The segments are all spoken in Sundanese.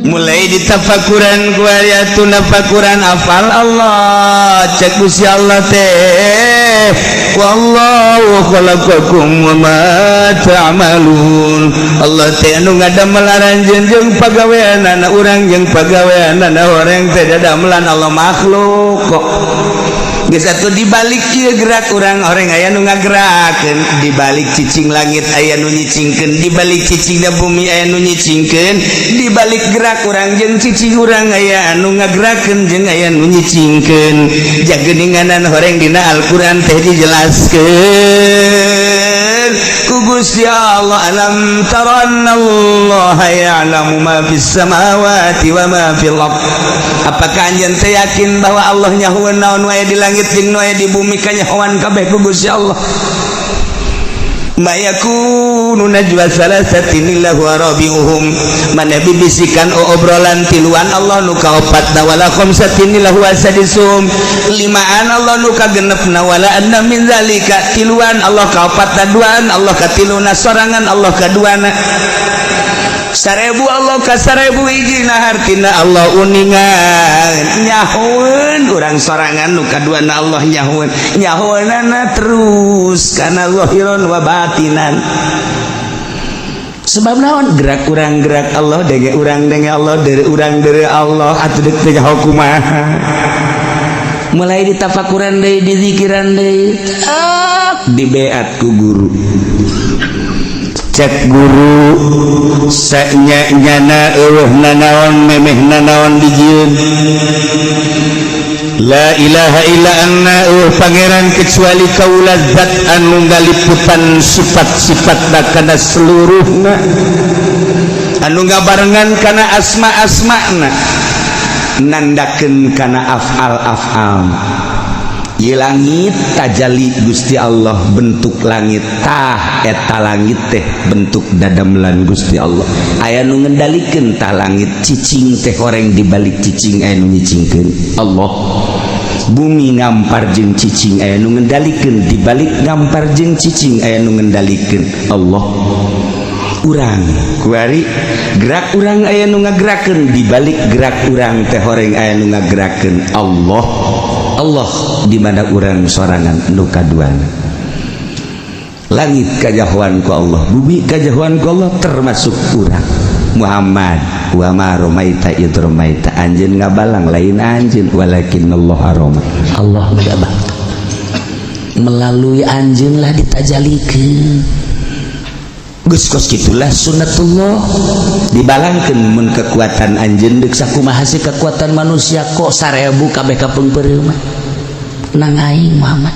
Mulai ditafakuran ku ayat nafakuran afal Allah, cek Gusti Allah teh, wallahu khalaqakum wa ma ta'malun. Allah teh anu ngadamel aranjeun jeung pagaweanana urang, jeung pagaweanana orang teh dadamelan Allah makhluk kok. Geus atuh, dibalik ieu gerak urang, orang aya nu ngagerakeun. Dibalik cicing langit aya nu nyicingkeun, dibalik cicingna bumi aya nu nyicingkeun, dibalik gerak urang jeung cicing urang aya anu ngagerakeun jeung aya nu nyicingkeun. Jageuninganan horeng dina Al-Qur'an teh dijelaskeun ku Gusti Allah, alam tara annallaha ya'lamu ma fis samawati wa ma fil ard. Apakah anjeun teh yakin bahwa Allah nyahoeun naon wae di langit jeung nu aya di bumi? Kanyahoan kabeh ku Gusti Allah. Ma yakunu najwa salasatin illa huwa rabi'uhum, mana bibisikan obrolan tiluan, Allah nu kaopatna, wala khamsatin illa huwa sadisuhum, limaan, Allah nu kagenepna, wala adna min zalika, tiluan Allah kaopatna, duaan Allah katiluna, sorangan Allah kaduana, 1000 Allah ka 1000 hiji. Nah, hartina Allah uningan, nyahoeun urang sorangan nu kaduana, Allah nyahoeun, nyahoeunana terus kana zahiran wa batinan. Sebab naon? Gerak urang gerak Allah, denge urang denge Allah, deureu urang deureu Allah. Atuh deuk teh nyaho kumaha? Mulai ditafakuran deui, dizikiran deui, tak dibeat ku guru. Cek guru, sanya nyana eueuh nanaon, memeh nanaon dijieun. La ilaha illa anna, eueuh pangeran kecuali kaula, zat anu ngaliputan sifat-sifat kana seluruhna, anu ngabarengan kana asma-asmana, nandakeun kana afal-afal. Ieu langit tajali Gusti Allah, bentuk langit tah eta langit teh bentuk dadamelan Gusti Allah. Aya nu ngendalikeun tah langit, cicing teh horeng dibalik cicing aya nu nyicingkeun, Allah. Bumi ngampar jeung cicing aya nu ngendalikeun, dibalik ngampar jeung cicing aya nu ngendalikeun, Allah. Urang kuari gerak urang aya nu ngagerakeun, dibalik gerak urang teh horeng aya nu ngagerakeun, Allah. Allah di mana urang sorangan nu kaduana. Langit kajahoan ku Allah, bumi kajahoan ku Allah, termasuk urang Muhammad. Wa ma romaita id romaita, anjeun ngabalang lain anjeun, walakin Allah roma. Allah ngabang melalui anjeun lah ditajalikeun. Geus kos kitulah sunnatullah, dibalangkeun mun kekuatan anjeun deuk sakumaha sih kekuatan manusia kok 1000 kabeh kapeungpeureuh mah nang aing Muhammad.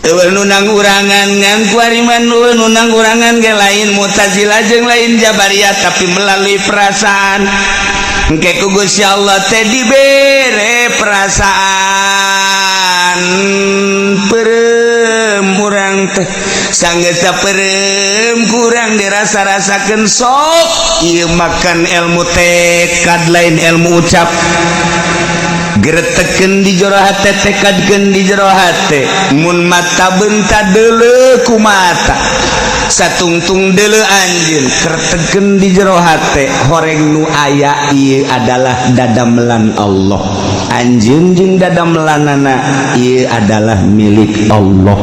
Eueuh nu nangurangan ngan kuari mah nu nangurangan ge lain Mu'tazilah jeung lain Jabariyah, tapi melalui perasaan. Engke ku Gusti Allah teh dibere perasaan peureum urang teh, sanggeus peureum kurang dirasa-rasakeun. Sok ieu makan ilmu tekad, lain ilmu ucap. Gereteken di jero hate, tekadkeun di jero hate. Mun mata benta deuleu ku mata, satungtung deuleu anjeun, kretekeun di jero hate, horeng nu aya ieu adalah dadamelan Allah, anjeun jeung dadamelanana ieu adalah milik Allah.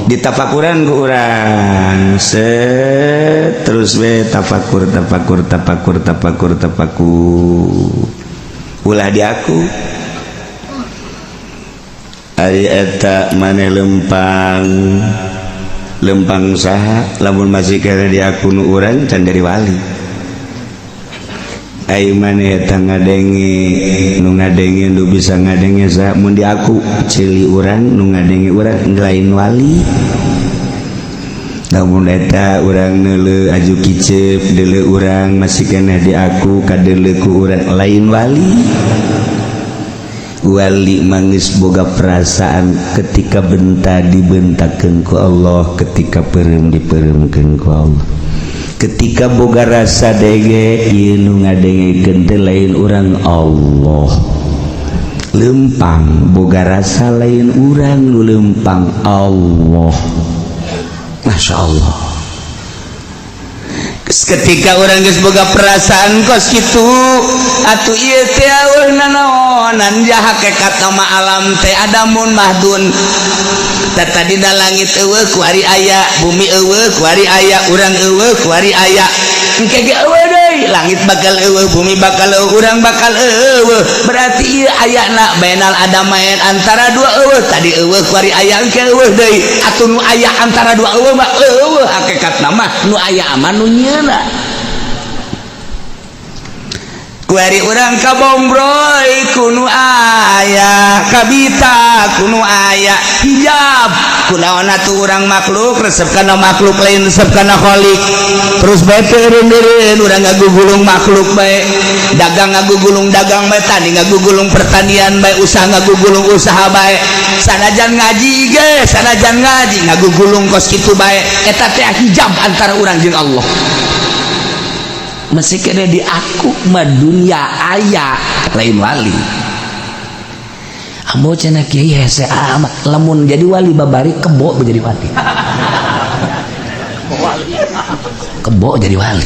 Ditafakuran ku urang, set terus we tafakur, tafakur, tafakur, tafakur, tafakur. Ulah di aku ari eta maneh lempang lempang saha? Lamun masih kena di aku nu urang can dari wali. Ai maneh eta ngadenge, nu ngadenge, nu bisa ngadenge saha? Mun di aku ceuli urang, nu ngadenge urang lain wali. Namun eta urang neuleu aju kicep, deuleu urang masih kena di aku, kadeuleu ku urang lain wali. Wali mangis boga perasaan ketika benta dibentakeun ku Allah, ketika peureum dipeureumkeun ku Allah, ketika boga rasa denge, ieu nu ngadengekeun teh lain urang, Allah. Lempang boga rasa lain urang nu lempang, Allah. Masya Allah. Ketika urang geus boga perasaan kos kitu atuh, ieu teh euweuh nanaonan ja hakekat nama alam teh adamun mahdun. Tadi da langit euweuh, kuari aya, bumi euweuh, kuari aya, urang euweuh, kuari aya. Engke ge euweuh deui, langit bakal euweuh, bumi bakal euweuh, urang bakal euweuh. Berarti ieu ayana bainal adamain, antara dua euweuh. Tadi euweuh, kuari aya, engke euweuh deui. Atuh nu aya antara dua euweuh mah euweuh hakikatna mah. Nu aya aman nu nyieuna. Kuari urang kabombroy ku nu aya, kabita ku nu aya, hijab. Kunaon atuh urang makhluk resep kana makhluk, lain resep kana khalik? Terus bae teu eureun urang ngagugulung makhluk bae, dagang ngagugulung dagang bae, tani ngagugulung pertanian bae, usaha ngagugulung usaha bae, sanajan ngaji ge, sanajan ngaji ngagugulung kos kitu bae. Eta teh hijab antara urang jeung Allah. Masih kena di aku mah dunia aya, lain wali. Ambo cenah kiai hese amat lamun jadi wali babari kebo jadi wali, kebo jadi wali.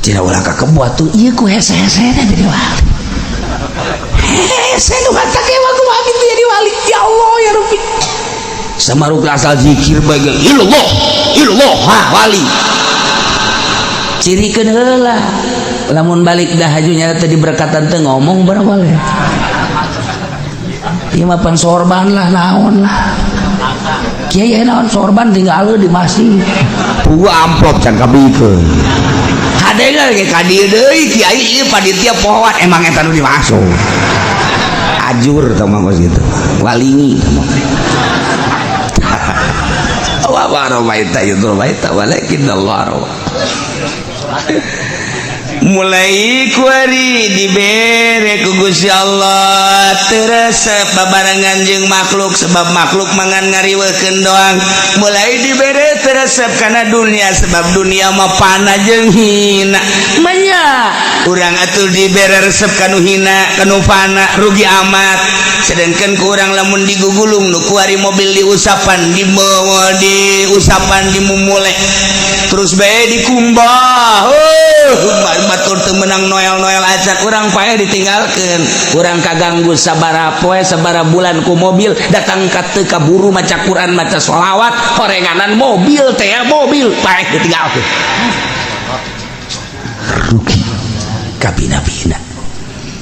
Cenah ulah ka kebo atuh, ieu ku hese-hese jadi wali. Hese nu kata kewa kumaha gitu jadi wali? Ya Allah, ya Rabbi. Samaruk asal zikir bae, illallah illallah, ha wali. Cirikeun heula, lamun balik dah hajunya tadi berkatan teu ngomong barang wali. Ieu mah pan sorban lah, naon lah. Kiai naon sorban tinggal di masjid. Pugu amplop can kabikeun. Hadenga ge ka dieu deui, kiai ieu panitia pohoan emang eta nu dimasuk. Ajur tah mah kos kitu. Walingi tah mah. Wa ma ramaita idz ramaita walakin Allah rama. Mulai kuari dibere ku Gusti Allah teu resep babarengan jeung makhluk, sebab makhluk mangan ngariweukeun doang. Mulai dibere teu resep kana dunia, sebab dunia mah pana jeung hina. Manya. Urang atuh dibere resep kanu hina, kanu fana, rugi amat. Sedangkan kurang lamun digugulung nu kuari mobil diusapan, di diusapan, dimumule terus bae dikumbah. Oh, batur teu meunang noel-noel acak, urang pae ditinggalkeun. Urang kaganggu sabara poe, sabara bulan ku mobil datang ka teu kaburu maca Quran, maca sholawat, horenganan mobil teh, mobil pae ditinggalkeun. Rugi kabina-bina.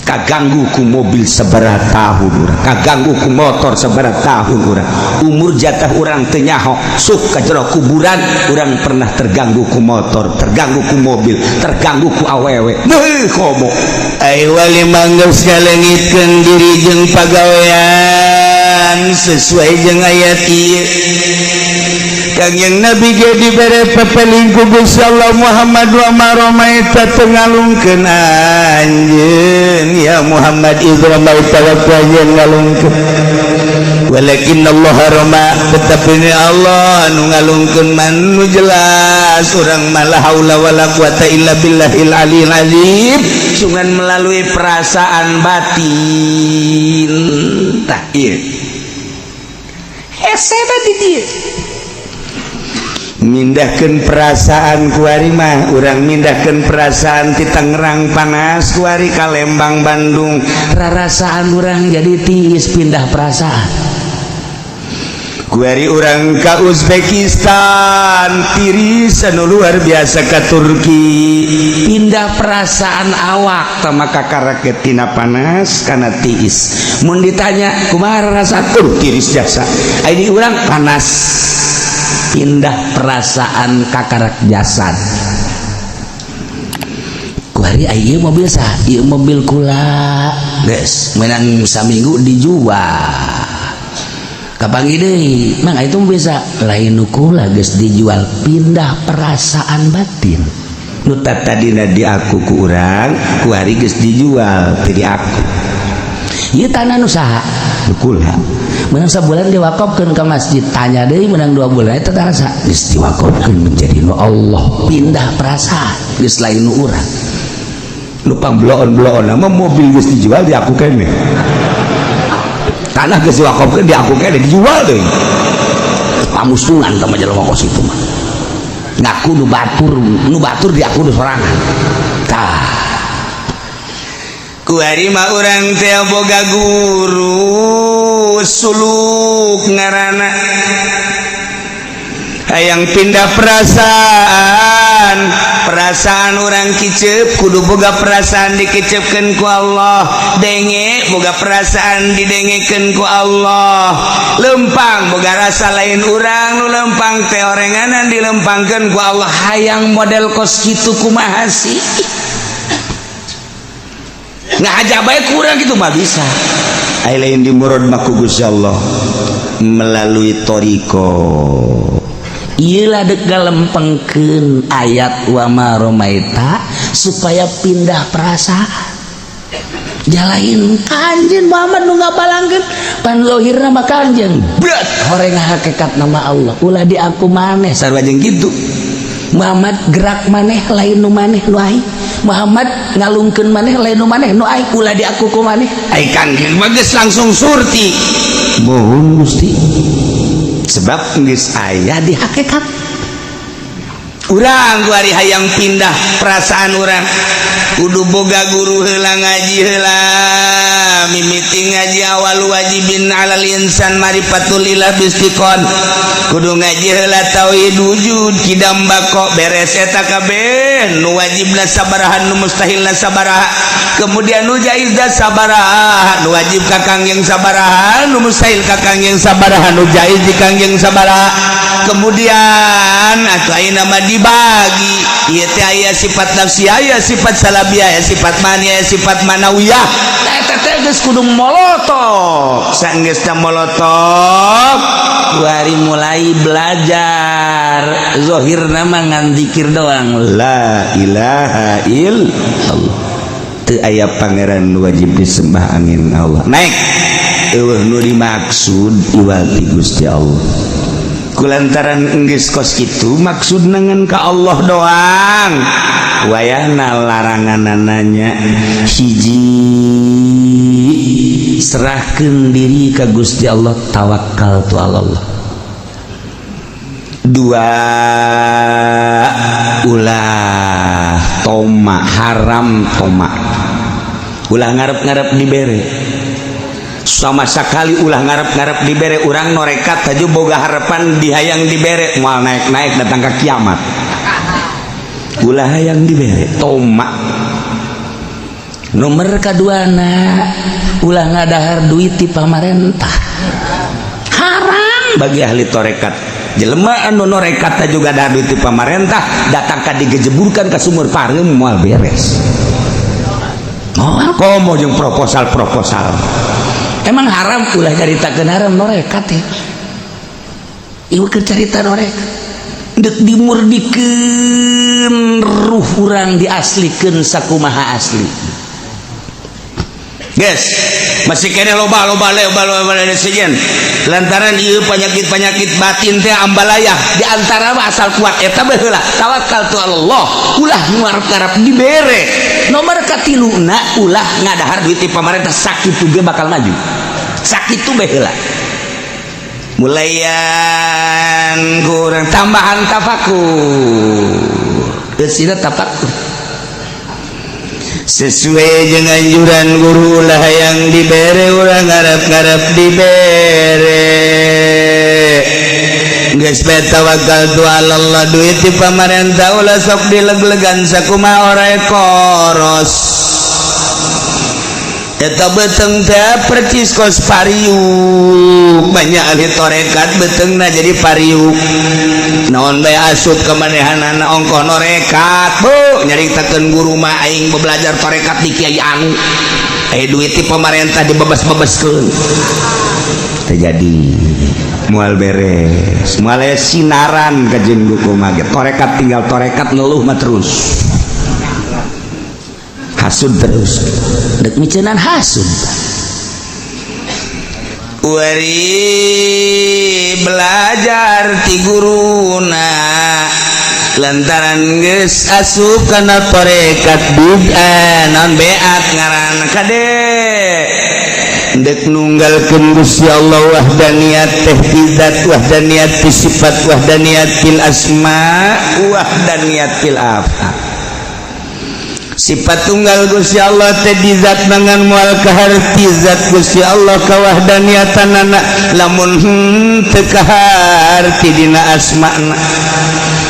Kaganggu ku mobil sabaraha tahun urang, kaganggu ku motor sabaraha tahun urang, umur jatah urang teu nyaho sok ka jero kuburan. Urang pernah terganggu ku motor, terganggu ku mobil, terganggu ku awewe. Beuh, komo ai wali manggeus ngalengitkeun diri jeung pagawean sesuai jeung ayat ieu. Kangjeng Nabi ge dibere pepeling ku Gusti Allah, "Muhammad, wa ma ramaita," teu ngalungkeun anjeun ya Muhammad, idz ramaita, waktu anjeun ngalungkeun, walakin Allah rama, tetapi ni Allah nu ngalungkeun. Man nu jelas urang mah la haula wala quwata illa billahil aliyil azim, cuman melalui perasaan batin. Tah ieu Hese di dieu. Mindahkan perasaan kuari mah, urang mindahkan perasaan ti Tangerang panas, kuari ka Lembang, Bandung. Rarasaan urang jadi tiis, pindah perasaan. Kuari urang ka Uzbekistan tiris anu luar biasa, ka Turki. Pindah perasaan awak. Tama kakaraket tina panas kana tiis. Mun ditanya kumaha rasa? Tiris jasa. Ini urang panas, pindah perasaan kakarak jasad. Kuari ieu mobil sah? Ieu mobil kula, geus menang saminggu dijual. Kapanggih deui, "Mang, itu bisa lain nu kula, geus dijual." Pindah perasaan batin. Nu tadina di aku ku urang, kuari geus dijual teu di aku. Ieu tanah nu saha? Nu kula. Menang sebulan diwakafkeun ke masjid. Tanya deui, menang 2 bulan, eta tanah saha? Geus diwakafkeun menjadi nu Allah. Pindah perasaan, geus lain nu urang. Nu pangbeloon-beloon mah mobil geus dijual di aku kene, tanah geus diwakafkeun di aku kene, dijual deui. Pamustungan sama jelema kos itu mah. Ngaku nu batur, nu batur diaku nu sorangan. Tah, kuari mah urang teh boga guru suluk ngaranna. Hayang pindah perasaan, perasaan urang kicep kudu boga perasaan dikicepkeun ku Allah, denge boga perasaan didengekeun ku Allah, lempang boga rasa lain urang nu lempang teh, orenganan dilempangkeun ku Allah. Hayang model kos kitu kumaha sih? Ngahaja bae kurang gitu mah bisa. Ai lain dimurad mah ku Gusti Allah melalui thoriqoh. Iyalah, dek galempengkeun ayat wa ma romaita supaya pindah perasaan. Jalain Kanjeng Muhammad nu ngabalangkeun pan lohirna mah Kanjeng berat horeng hakikat nama Allah, ulah di aku maneh. Sarua jeung kitu. Muhammad gerak maneh lain nu maneh nu aing, Muhammad ngalungkeun maneh lain nu maneh nu aing, ulah di aku ku maneh. Ai Kangjeng mah geus langsung surti mohon Gusti, sebab geus aya di hakikat. Urang kuari hayang pindah perasaan, urang kudu boga guru heula, ngaji heula. Mimiti ngaji awal wajibin alal insan marifatul ilah bistiqon, kudu ngaji heula tauhid wujud kidam bako. Beres eta kabeh, nu wajibna sabaraha, nu mustahilna sabaraha, kemudian nu jaizna sabaraha, nu wajib ka Kangjeng sabaraha, nu mustahil ka Kangjeng sabaraha, nu jaiz di Kangjeng sabaraha. Kemudian atau ayeuna mah dibagi ieu teh, aya sifat nafsi, aya sifat salabiyah, aya sifat mani, aya sifat manawiyah. Nah, eta teh geus kudu molotok. Sanggeusna molotok, kuari mulai belajar zohir nama ngan zikir doang. La ilaha illallah, teu aya pangeran wajib disembah angin Allah. Naik eueuh nu dimaksud iwal ti Gusti Allah. Kulantaran enggeus kos kitu, maksud ngan ka Allah doang, wayahna laranganananya hiji: serahkan diri ke Gusti Allah, tawakal tu Allah. Dua, ulah toma, haram toma, ulah ngarep-ngarep dibere sama sekali, ulah ngarep-ngarep dibere. Urang norekat aja boga harapan dihayang dibere, moal naik-naik datang ke kiamat. Ulah hayang dibere, toma. Nomor keduana, ulah ngadahar duit di pamarentah, haram. Bagi ahli torekat, jelema anu norekat juga dahar duit di pamarentah, datang ka digejeburkan ke sumur pareum, moal beres. Oh. Komo jeung proposal-proposal. Emang haram, ulah caritakeun haram norekat ya. Ieu keur carita norekat dek dimurdikeun ruh urang, diaslikeun sakumaha asli. Guys, masih kene loba loba loba loba sejen lantaran ieu penyakit-penyakit batin teh ambalaya. Di antara mah asal kuat eta bae heula, tawakal tu Allah, ulah ngarep-ngarep dibere. Nomor katiluna, ulah ngadahar duit di pamarentah, sakitu ge bakal maju, sakitu bae heula. Mulayan kurang tambahan tafakur. Geusina tafakur. Sesuai dengan anjuran guru lah yang dibere, urang ngarep-ngarep dibere. Geus bae, tawakal tu Allah, duit di pamarentah ulah sok dileg-legan sakumaha orai koros. Eta beteng teh percis kos pariuk. Banyak ahli torekat betengna jadi pariuk, naon bae asup kemanehanana, ongkoh norekat bu nyaritakeun guru mah, aing belajar torekat di kiai anu, duit di pemerintah dibebas-bebaskeun, terjadi moal beres, moal sinaran kajeun buku mah. Torekat tinggal torekat, ngeluh mah terus, hasud terus. Dek micenan hasud. Wari belajar ti guruna, lantaran geus asup kana torekat bid'ah, naon beat ngaranna kade. Dek nunggalkeun Gusti Allah wahdaniyat teh fi zat, wahdaniyat fi sifat, wahdaniyat fil asma, wahdaniyat fil af'al. Sifat tunggal Gusti Allah teh di zat, dengan moal kaharti zat Gusti Allah kawahdaniatanana lamun teu kaharti dina asma'na,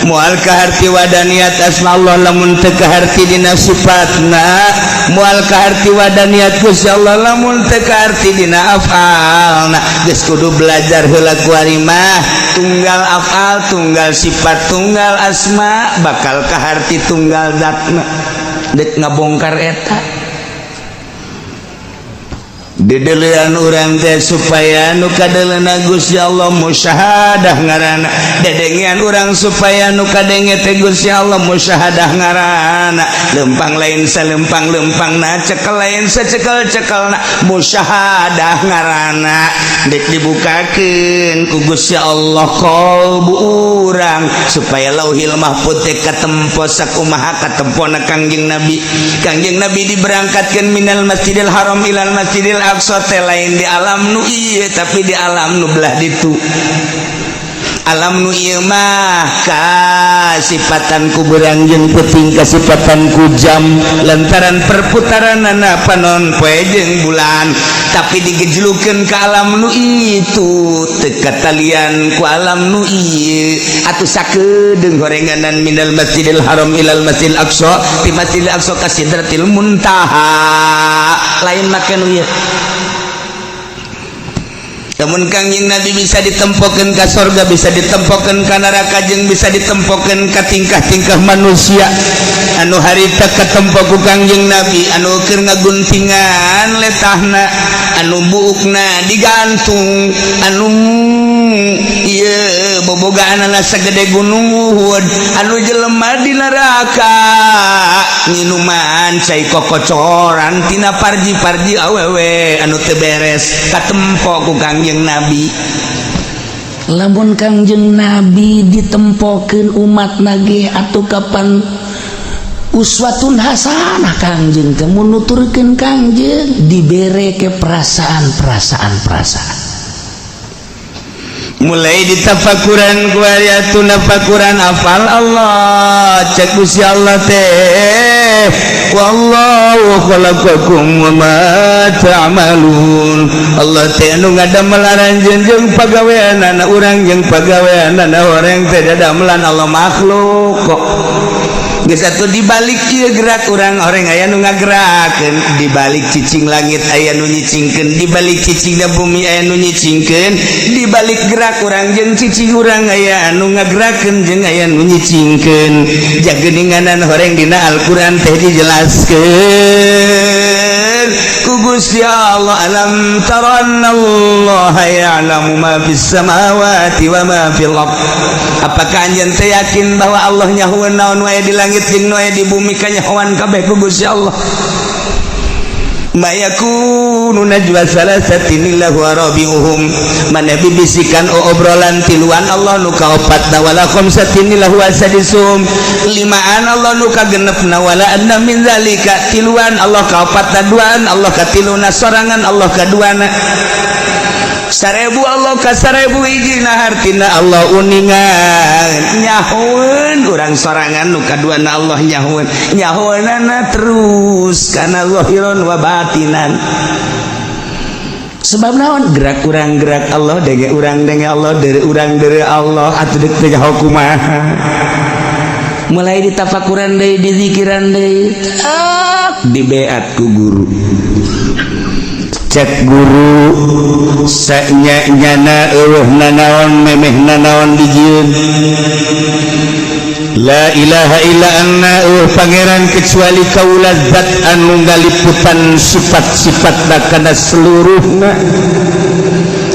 moal kaharti wahdaniat asma Allah lamun teu kaharti dina sifatna, moal kaharti wahdaniat Gusti Allah lamun teu kaharti dina afalna. Geus kudu belajar heula kuari mah, tunggal afal, tunggal sifat, tunggal asma, bakal kaharti tunggal zatna. Dek ngabongkar eta Didelian urang teh supaya nu kadeleuna Gusti Allah musyahadah ngaranna. Dedengean urang supaya nu kadenge teh Gusti Allah musyahadah ngaranna. Lempang lain salempang-lempangna, cekel lain sacekel-cekelna, musyahadah ngaranna. Dek dibukakeun ku Gusti Allah qalbu urang supaya Lauhil Mahfud teh katempo sakumaha katempona Kangjeng Nabi. Kangjeng Nabi diberangkatkeun minal Masjidil Haram ilal Masjidil Aqsa teh lain di alam nu ieu, tapi di alam nu belah ditu. Alam nu ieu mah kasipatan ku beurang jeung peuting, kasipatan ku jam lantaran perputaranana panon poe jeung bulan, tapi digejlukeun ka alam nu itu teu katalian ku alam nu ieu. Atuh sakedeung gorenganan minal Masjidil Haram ilal Masjidil Aqsa, ti Masjidil Aqsa ka Sidratil Muntaha, lain make nu ieu. Namun Kangjeng Nabi bisa ditempokeun ka sorga, bisa ditempokeun ka neraka, jeung bisa ditempokeun ka tingkah-tingkah manusia anu harita katempo ku Kangjeng Nabi, anu keur ngaguntingan letahna, anu buukna digantung, anu ieu bobogaanana sagede Gunung Uhud, anu jelema di neraka nginuman cai kokocoran tina parji-parji awewe anu teu beres, katempo ku Kangjeng Nabi. Lamun Kangjeng Nabi ditempokeun umat nage, atuh kapan uswatun hasanah Kangjeng teh? Mun nuturkeun Kangjeng dibere ke perasaan-perasaan perasaan. Mulai ditafakuran ku ayatun tafakuran afal Allah. Cek Gusti Allah teh, wallahu khalaqakum wa ma ta'malun. Allah teh anu ngadamel aranjeun jeung pagaweanana urang, jeung pagaweanana orang teh dadamelan Allah makhluk kok. Geus atuh, dibalik ieu gerak urang, orang aya nu ngagerakeun. Dibalik cicing langit aya nu nyicingkeun, dibalik cicingna bumi aya nu nyicingkeun, dibalik gerak urang jeung cicing urang aya anu ngagerakeun jeung aya nu nyicingkeun. Jageuninganan horeng dina Al-Qur'an teh dijelaskeun ku Gusti Allah, alam tara annallaha ya'lamu ma fis samawati wa ma fil ard. Apakah anjeun teh yakin bahwa Allah nyahoeun naon wae di langit jeung nu aya di bumi? Kanyahoan kabeh ku Gusti Allah. Ma yakunu najwa salasatin illa huwa rabi'uhum, maneh bibisikan obrolan tiluan, Allah nu kaopatna, wala khamsatin illa huwa sadisuhum, limaan Allah nu kagenepna, wala adna min zalika, tiluan Allah kaopatna, duaan Allah katiluna, sorangan Allah kaduana, 1000 Allah ka 1000 hijina. Hartina Allah uningan nyahoeun urang sorangan nu kaduana, Allah nyahoeun, nyahoeunana terus kana zahiron wa batinan. Sebab naon? Gerak urang gerak Allah, denge urang denge Allah, deureuh urang deureuh Allah. Atuh deuk teh nyaho kumaha? Mulai ditafakuran deui, dizikiran deui, tak Dibeat ku guru. Cek guru, sanya nyana eueuh nanaon, memeh nanaon dijieun. La ilaha illa anna, eueuh pangeran kecuali kaula zat anu ngaliputan sifat-sifat kana seluruhna,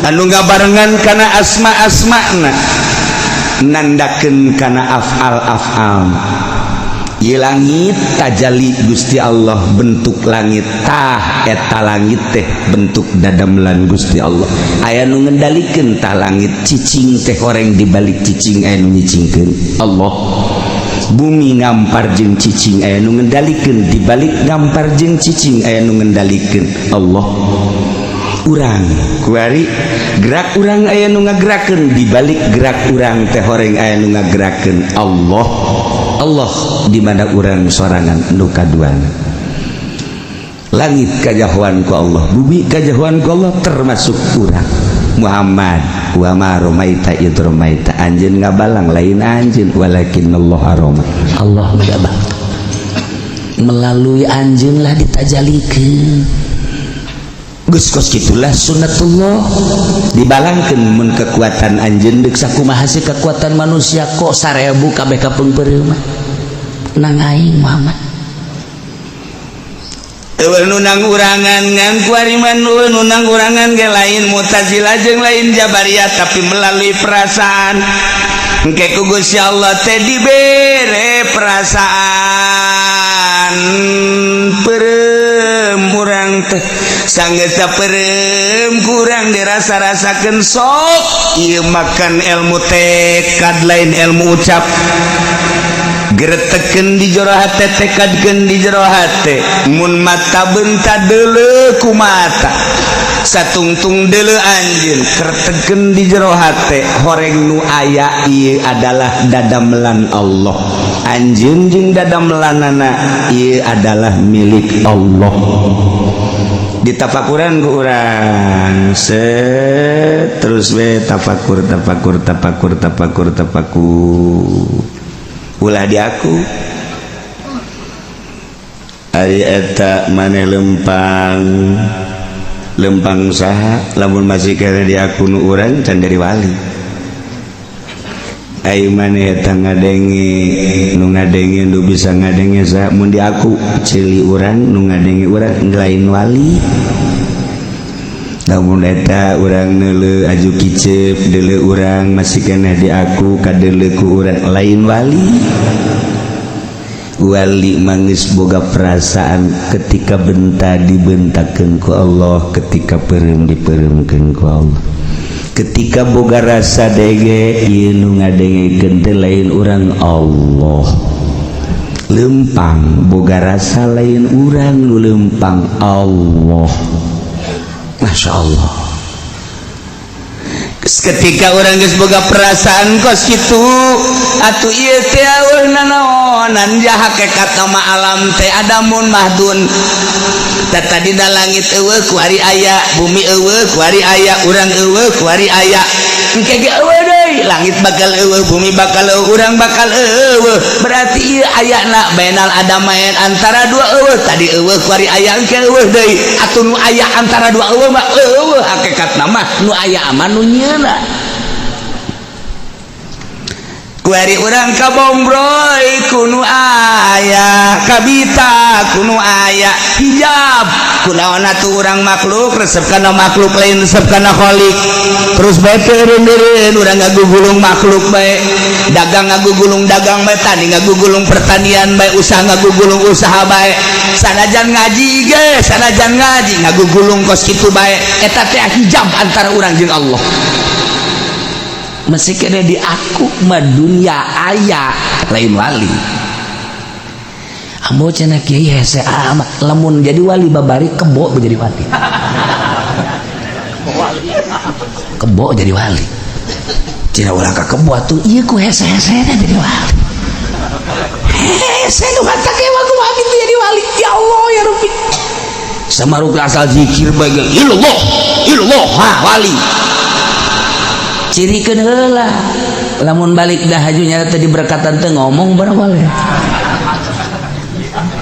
anu ngabarengan kana asma-asmana, nandakeun kana afal-afal. Ieu langit tajali Gusti Allah bentuk langit. Tah, eta langit teh bentuk dadamelan Gusti Allah. Aya nu ngendalikeun tah langit. Cicing teh horeng, dibalik cicing aya nu nyicingkeun, Allah. Bumi ngampar jeung cicing aya nu ngendalikeun, dibalik ngampar jeung cicing aya nu ngendalikeun, Allah. Urang kuari gerak urang aya nu ngagerakeun, di balik gerak urang teh horeng aya nu ngagerakeun Allah. Allah di mana urang sorangan nu kaduana. Langit kajahoan ku Allah, bumi kajahoan ku Allah, termasuk urang Muhammad. Wa ma romaita id romaita, anjeun ngabalang lain anjeun, walakin Allah roma. Allah ngabang melalui anjeun lah ditajalikeun. Geus kos kitulah sunnatullah, dibalangkeun mun kekuatan anjeun deuk. Sakumaha sih kekuatan manusia kok 1000 kabeh kapeungpeureum mah nang aing Muhammad. Eueuh nu nang urangan ngan kuari mah nu nang urangan ge lain Mu'tazilah jeung lain Jabariyah, tapi melalui perasaan. Engke ku Gusti Allah teh dibere perasaan peureum urang teh, sanggeus peureum kurang dirasa-rasakeun. Sok ieu makan ilmu tekad, lain ilmu ucap. Gretekeun di jero hate, tekadkeun di jero hate. Mun mata benta deuleu ku mata, satungtung deuleu anjeun, kretekeun di jero hate, horeng nu aya ieu adalah dadamelan Allah. Anjeun jeung dadamelanana ieu adalah milik Allah. Ditafakuran ku urang set terus we, tafakur, tafakur, tafakur, tafakur, tafakur. Ulah di aku ari eta maneh lempang lempang saha? Lamun masih kena di aku nu urang can jadi wali. Ai maneh eta ngadenge, nu ngadenge, nu bisa ngadenge saha? Mun di aku ceuli urang, nu ngadenge urang lain wali. Lamun eta urang neuleu aju kicep, deuleu urang masih keneh di aku, kadeuleu ku urang lain wali. Wali mangis boga perasaan ketika benta dibentakeun ku Allah, ketika peureum dipeureumkeun ku Allah, ketika boga rasa dege, ieu nu ngadengekeun teh lain urang, Allah. Lempang boga rasa lain urang, nu lempang Allah. Masya Allah. Ketika orang geus boga perasaan kos kitu atuh, ieu teh eueuh nanaonan ja hakikat nama alam teh adamun mahdun. Tadi dina langit eueuh, kuari aya. Bumi eueuh, kuari aya. Urang eueuh, kuari aya. Engke ge eueuh deui. Langit bakal eueuh, bumi bakal eueuh, urang bakal eueuh. Berarti ieu ayana bainal adamain, antara dua eueuh. Tadi eueuh, kuari aya, engke eueuh deui. Atuh nu aya antara dua eueuh mah eueuh hakikat nama. Nu aya aman nu nyieuna. Kuari urang kabongbroy ku nu aya, kabita ku nu aya, hijab kunaon atuh urang makhluk resep kana makhluk, lain resep kana khalik. Terus bae teureun urang ngagugulung makhluk bae, dagang ngagugulung dagang bae, tani ngagugulung pertanian bae, usaha ngagugulung usaha bae, sanajan ngaji ge, sanajan ngaji ngagugulung kos kitu bae. Eta teh hijab antara urang jeung Allah. Masih kena di aku mah dunia aya lain wali. Ambo cenah kiai hese amat lamun jadi wali babari kebo jadi wali, kebo jadi wali. Cina ulah ka kebo atuh ieu ku hese-hese jadi wali. Hese nu kata ke kumaha kitu jadi wali? Ya Allah ya Rabbi, samaruk asal zikir bae, ilallah ilallah, ha wali. Cirikeun heula lamun balik dah hajunya tadi berkatan teh ngomong barang boleh.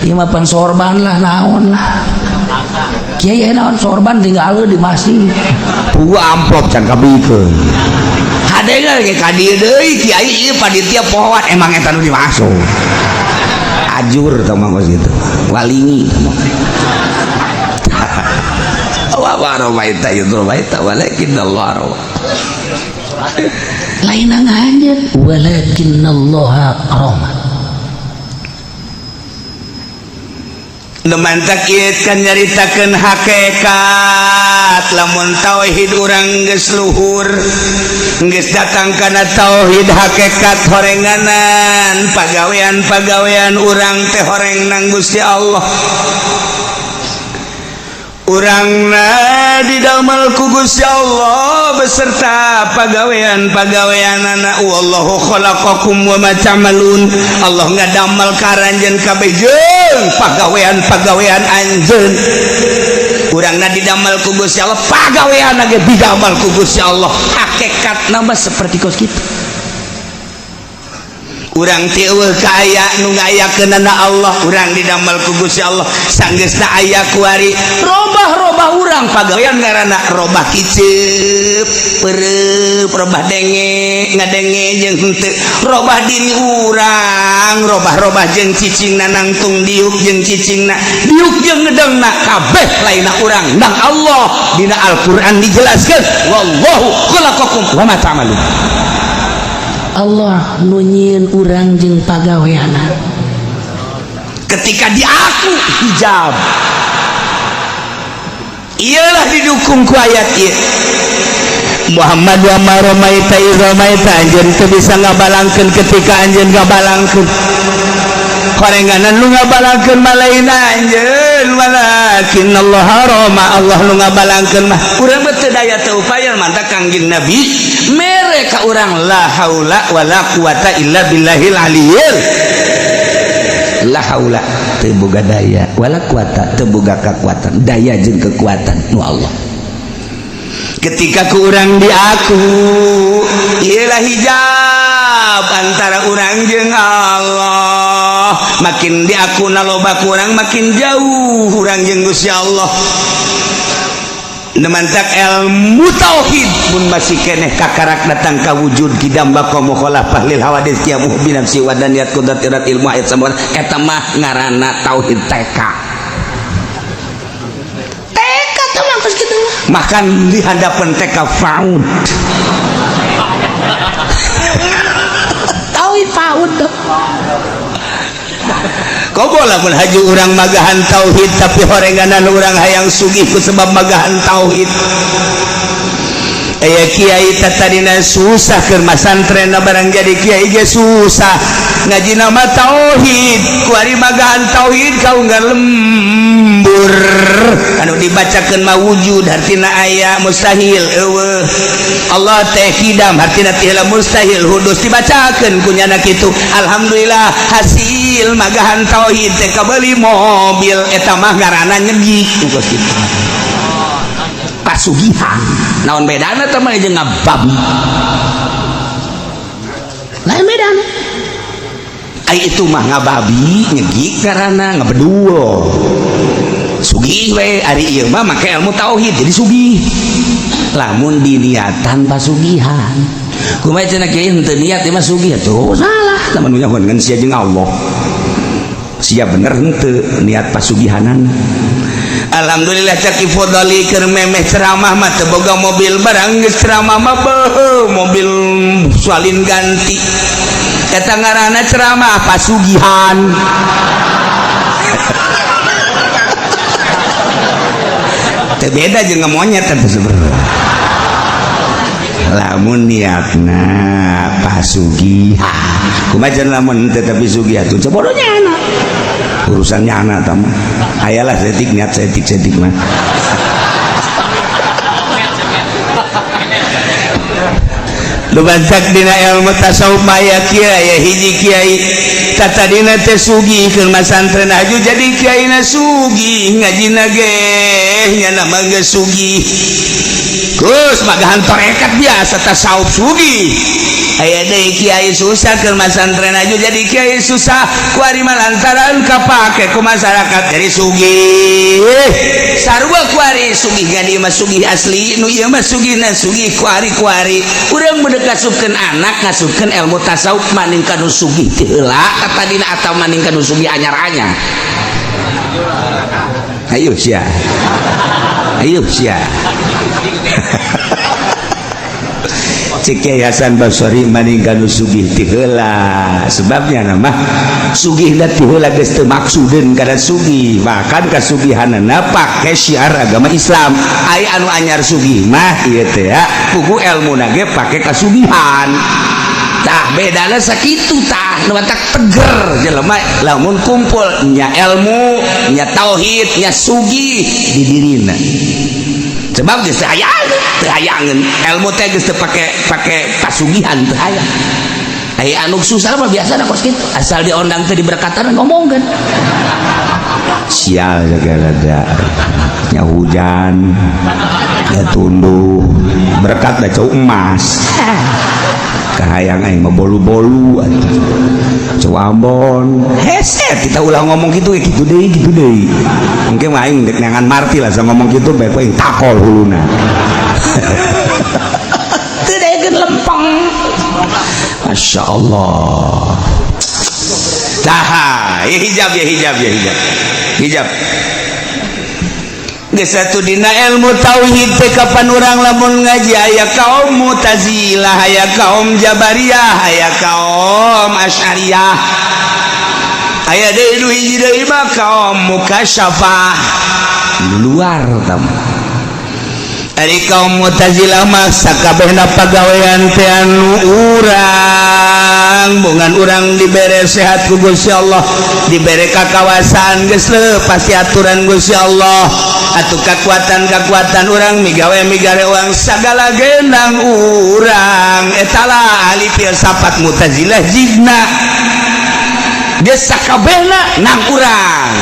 Ieu mah pan sorban lah, naon lah kiai, naon sorban tinggal di masjid. Pugu amplop can kabikeun hade ge ka dieu deui kiai ieu panitia pohoan. Emang eta nu dimasuk ajur tah mah kos kitu walingi tah mah. Wa wa ramaita idh ramaita walakin Allah rama. Lain anjeun, walakin Allah rama. Nu mantak ieu kan nyaritakeun hakikat lamun tauhid urang geus luhur, geus datang kana tauhid hakikat, horenganan pagawean-pagawean urang teh horeng nang Gusti Allah. Urangna didamel ku Gusti Allah beserta pagawean-pagaweanana. Wallahu khalaqakum wa ma ta'malun. Allah ngadamel ka aranjeun kabeh jeung pagawean-pagawean anjeun. Urangna didamel ku Gusti Allah, pagaweanna ge didamel ku Gusti Allah. Hakikatna mah seperti kos kitu. Urang teh eueuh ka aya nu ngayakeunana Allah, urang didamel ku Gusti Allah. Sanggeusna aya kuari robah-robah urang pagawean ngaranna robah kiceup, peureup, robah denge, ngadenge jeung henteu, robah diri urang, robah-robah jeung cicingna nangtung diuk jeung cicingna, diuk jeung ngedengna kabeh lainna urang nang Allah. Dina Al-Qur'an dijelaskeun wallahu khalaqakum wa ma ta'malun. Allah nu nyieun urang jeung pagaweanana. Ketika diaku hijab, iyalah didukung ku ayat ieu. Muhammad wa ma ramaita iz ramaita, anjeun teu bisa ngabalangkeun ketika anjeun ngabalangkeun. Horenganan nu ngabalangkeun mah lain anjeun, walakin Allah rama, Allah nu ngabalangkeun mah. Urang mah teu daya teu upaya, mantak Kangjeng Nabi mere ka urang la haula wala quwata illa billahil aliyil. La haula teu boga daya, wala quwata teu boga kakuatan, daya jeung kekuatan nu Allah. Ketika ku urang diaku, iyalah hijab antara urang jeung Allah. Makin diaku loba kurang, makin jauh urang jeung Gusti Allah. Mantak ilmu tauhid mun masih keneh kakarak datang ka wujud kidam baqa mukhalafah lil hawadits qiyamuh bi nafsi wa daniyat qudrat irat ilmu ayat samwan, eta mah ngaranna tauhid TK. TK teh mah geus kitu mah. Makan di hadapan TK PAUD. Tauhid PAUD tuh. Kobo lamun haju urang magahan tauhid tapi horenganan urang hayang sugih ku sebab magahan tauhid. Aya kiai tatadina susah keur masantren barang jadi kiai ge susah ngaji nama tauhid kuari magahan tauhid kau nggak lembur anu dibacakeun mah wujud hartina aya mustahil eueuh Allah teh kidam hartina teh mustahil hudus dibacakeun ku nyana kitu. Alhamdulillah hasil magahan tauhid teh kabeuli mobil eta mah ngaranna nyegik kos kitu pasugihan. Naon bedana teh mah jeung ngababi? Lain bedana. Ai itu mah ngababi nyegik karena ngabedul sugih we, ari ieu mah make ilmu tauhid jadi sugih Lamun diniatan pasugihan. Kumaha cenah kiai henteu niat ieu mah sugih atuh salah. Lamun nyahoan ngan sia jeung Allah sia bener henteu niat pasugihanan. Alhamdulillah caki fodali keur memeh ceramah mah teu boga mobil barang geus ceramah mah beuh mobil salin ganti eta ngaranna ceramah pasugihan. Teu beda jeung monyet teh sebenarnya. Lamun niatna pasugihan kumaha cenah lamun teu tapi sugih atuh bodohnya anak urusannya anak tama ayalah setik niat setik setik mah. Lubantak dina ilmu tasawuf maya kiai hiji kiai tatadina teh sugih keur masantren haju jadi kiaina sugih ngajina ge nyana mah geus sugih. Terus magahan tarekat biasa tasawuf sugih. Aya deui kiai susah keur masantren haju jadi kiai susah kuari mah lantaran kapake ku masyarakat jadi sugih. Sarua kuari sugih gadi mah sugih asli nu ieu mah sugihna sugih kuari-kuari. Urang mun ngasupkeun anak ngasupkeun ilmu tasawuf maning ka nu sugih ti heula tatadina atawa maning ka nu sugih anyar-anyar. Ayo sia. Ayo sia. Cek Kiai Hasan Basri maning ka nu sugih ti heula sebabnya nama sugihna ti heula geus teu maksudeun kana sugih bahkan kasugihanana pake syiar agama Islam. Ai anu anyar sugih mah ieu teh ya pugu elmuna ge pake kasugihan. Tah bedana sakitu tah nu matak teger jelema lamun kumpul nya ilmu, nya tauhid, nya sugih di dirina. Sebab geus teu hayangeun, teu hayangeun. Ilmu teh geus teu pake pasugihan teu hayang. Aya anu susah mah biasa kos kitu. Asal diondang teh diberkatan ngomongkeun. Sial segala da. Nya hujan, ya tunduh, berkat da cau emas. Kahayang aing mah bolu-bolu atuh. Cau Ambon. Hese kita ulah ngomong gitu ya gitu deui gitu deui. Mungkin mah aing dek neangan marti lah ngomong gitu bae aing takol huluna. Teu daekeun lempeng. Masya Allah. Tah, ya hijab ya hijab ya hijab. Hijab. Geus satu dina ilmu tauhid teh kapan urang lamun ngaji aya kaum Mu'tazilah, aya kaum Jabariyah, aya kaum Asy'ariyah. Aya deui nu hiji deui mah kaum Mukasyafah. Luar tam. Ari kaum Mu'tazilah mah sakabehna pagawean teh anu urang, bongan urang dibere sehat ku Gusti Allah, dibere kakawasaan geus pasti aturan Gusti Allah. Atuh kekuatan-kekuatan urang migawe migare uang sagala genang urang. Eta lah ahli filsafat Mu'tazilah jigna. Geus sakabehna nang urang.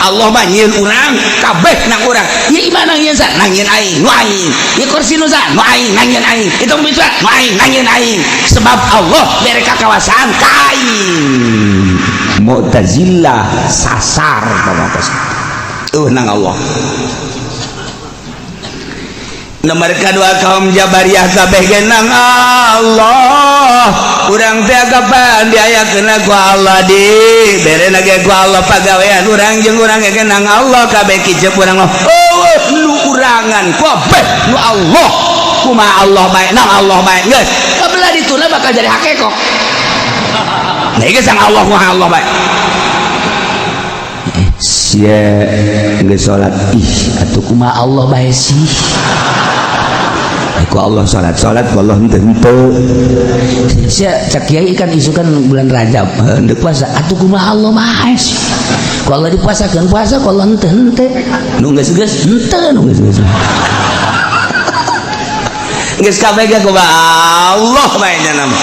Allah mah nyieun urang kabeh nang urang. Ieu imah nang nyieun sa? Nang nyieun aing, nu aing. Ieu kursi nu sa? Nu aing, nang nyieun aing. Itu mobil sa? Nu aing, nang nyieun aing. Sebab Allah bere kakawasaan ka aing. Mu'tazilah sasar kos. Nang Allah. Nomor kedua kaum Jabariyah kabeh ge nang Allah. Urang teh kapan diayakeun ku Allah di berena ge ku Allah pagawean urang jeung urang ge nang Allah kabeh kicep urang mah. Oh, nu urangan kabeh nu Allah. Kumaha Allah bae nang Allah bae geus. Kabelah dituna bakal jadi hakekok. Nah ieu sang Allah kumaha Allah bae. Sia geus salat ih atuh kumaha Allah bae sih. Ku Allah salat salat ku Allah henteu henteu. Sia cak kiai kan isukan bulan Rajab henteu puasa atuh kumaha Allah bae sih. Ku Allah dipuasakeun puasa ku Allah henteu henteu. Nu geus geus henteu nu geus geus. Geus kabeh ge kumaha Allah bae nya nama.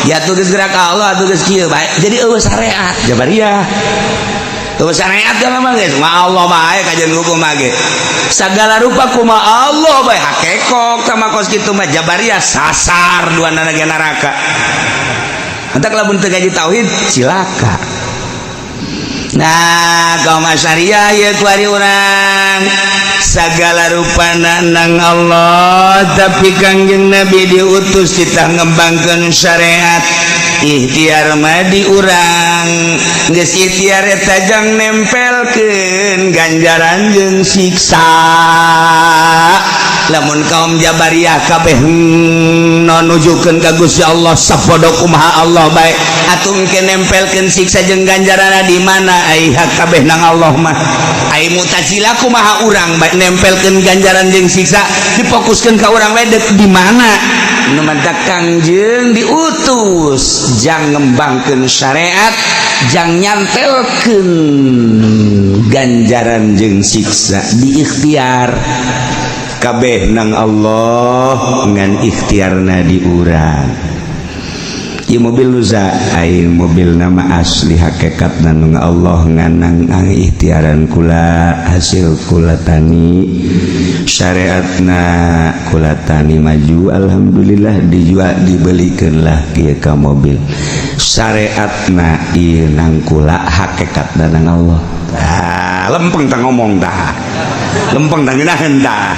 Ya tuh geus gerak Allah atuh geus kieu bae. Jadi eueuh syariat Jabariyah. Eueuh syariat kan mah geus kumaha Allah bae kajian hukum mah ge. Sagala rupa kumaha Allah bae hakekok sama kos kitu mah Jabariyah sasar duanana ge neraka. Entak lamun teu ngaji tauhid cilaka. Nah, kaum Asy'ariyah ieu kuari urang sagala rupana nang Allah tapi Kangjeng Nabi diutus kita ngembangkeun syariat. Ikhtiar mah di urang geus ikhtiar eta jang nempelkeun ganjaran jeung siksa. Lamun kaum Jabariyah kabeh nujukeun ka Gusti Allah sapodo kumaha Allah bae atuh engke nempelkeun siksa jeung ganjaranna di mana ai hak kabeh nang Allah mah. Ai Mu'tazilah kumaha urang bae nempelkeun ganjaran jeung siksa difokuskeun ka urang bae di mana. Nu mantak Kangjeng diutus jang ngembangkeun syariat jang nyantelkeun ganjaran jeung siksa di ikhtiar kabeh nang Allah ngan ikhtiarna di urang. Ieu mobil nusa ai mobil nama asli hakikat nang Allah nganang ang ikhtiaran kula hasil kula tani syariatna kula tani maju alhamdulillah dijual dibelikeun lah kieu ka mobil syariatna ieu nang kula hakikatna nang Allah. Ah, lempeng tah ngomong tah lempeng tah ngeunaheun tah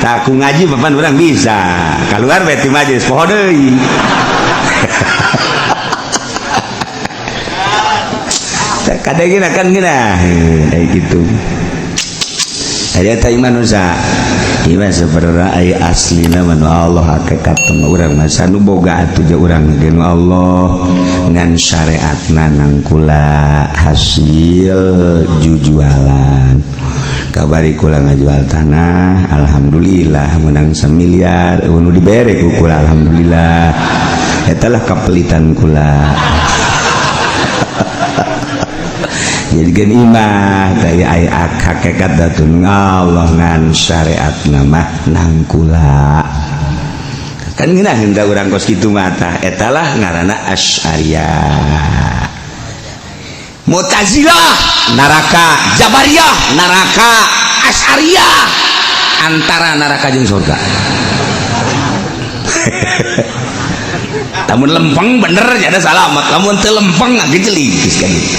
tah ku ngaji papan urang bisa kaluar bae ti majelis poho deui. Kadang gina kan gina kayak gitu. Aya teh iman usa. Iman sebenarnya aya aslina mah nu Allah hakikat mah urang mah sanu boga atuh je urang ge nu Allah ngan syariatna nang kula hasil jujualan. Kabari kula ngajual tanah alhamdulillah menang 1 miliar nu dibere ku kula alhamdulillah. Eta lah kapelitan kula. Jadi gen imah teh aya hakikat datun Allah ngan syariat nama nang kula. Kan ngeunah henteu urang kos kitu mata eta lah ngaranna Asy'ariyah. Mu'tazilah neraka, Jabariyah neraka, Asy'ariyah antara neraka jeung surga. Lamun lempeng bener jadi salamat, lamun teu lempeng ngagejelig geus ka ditu.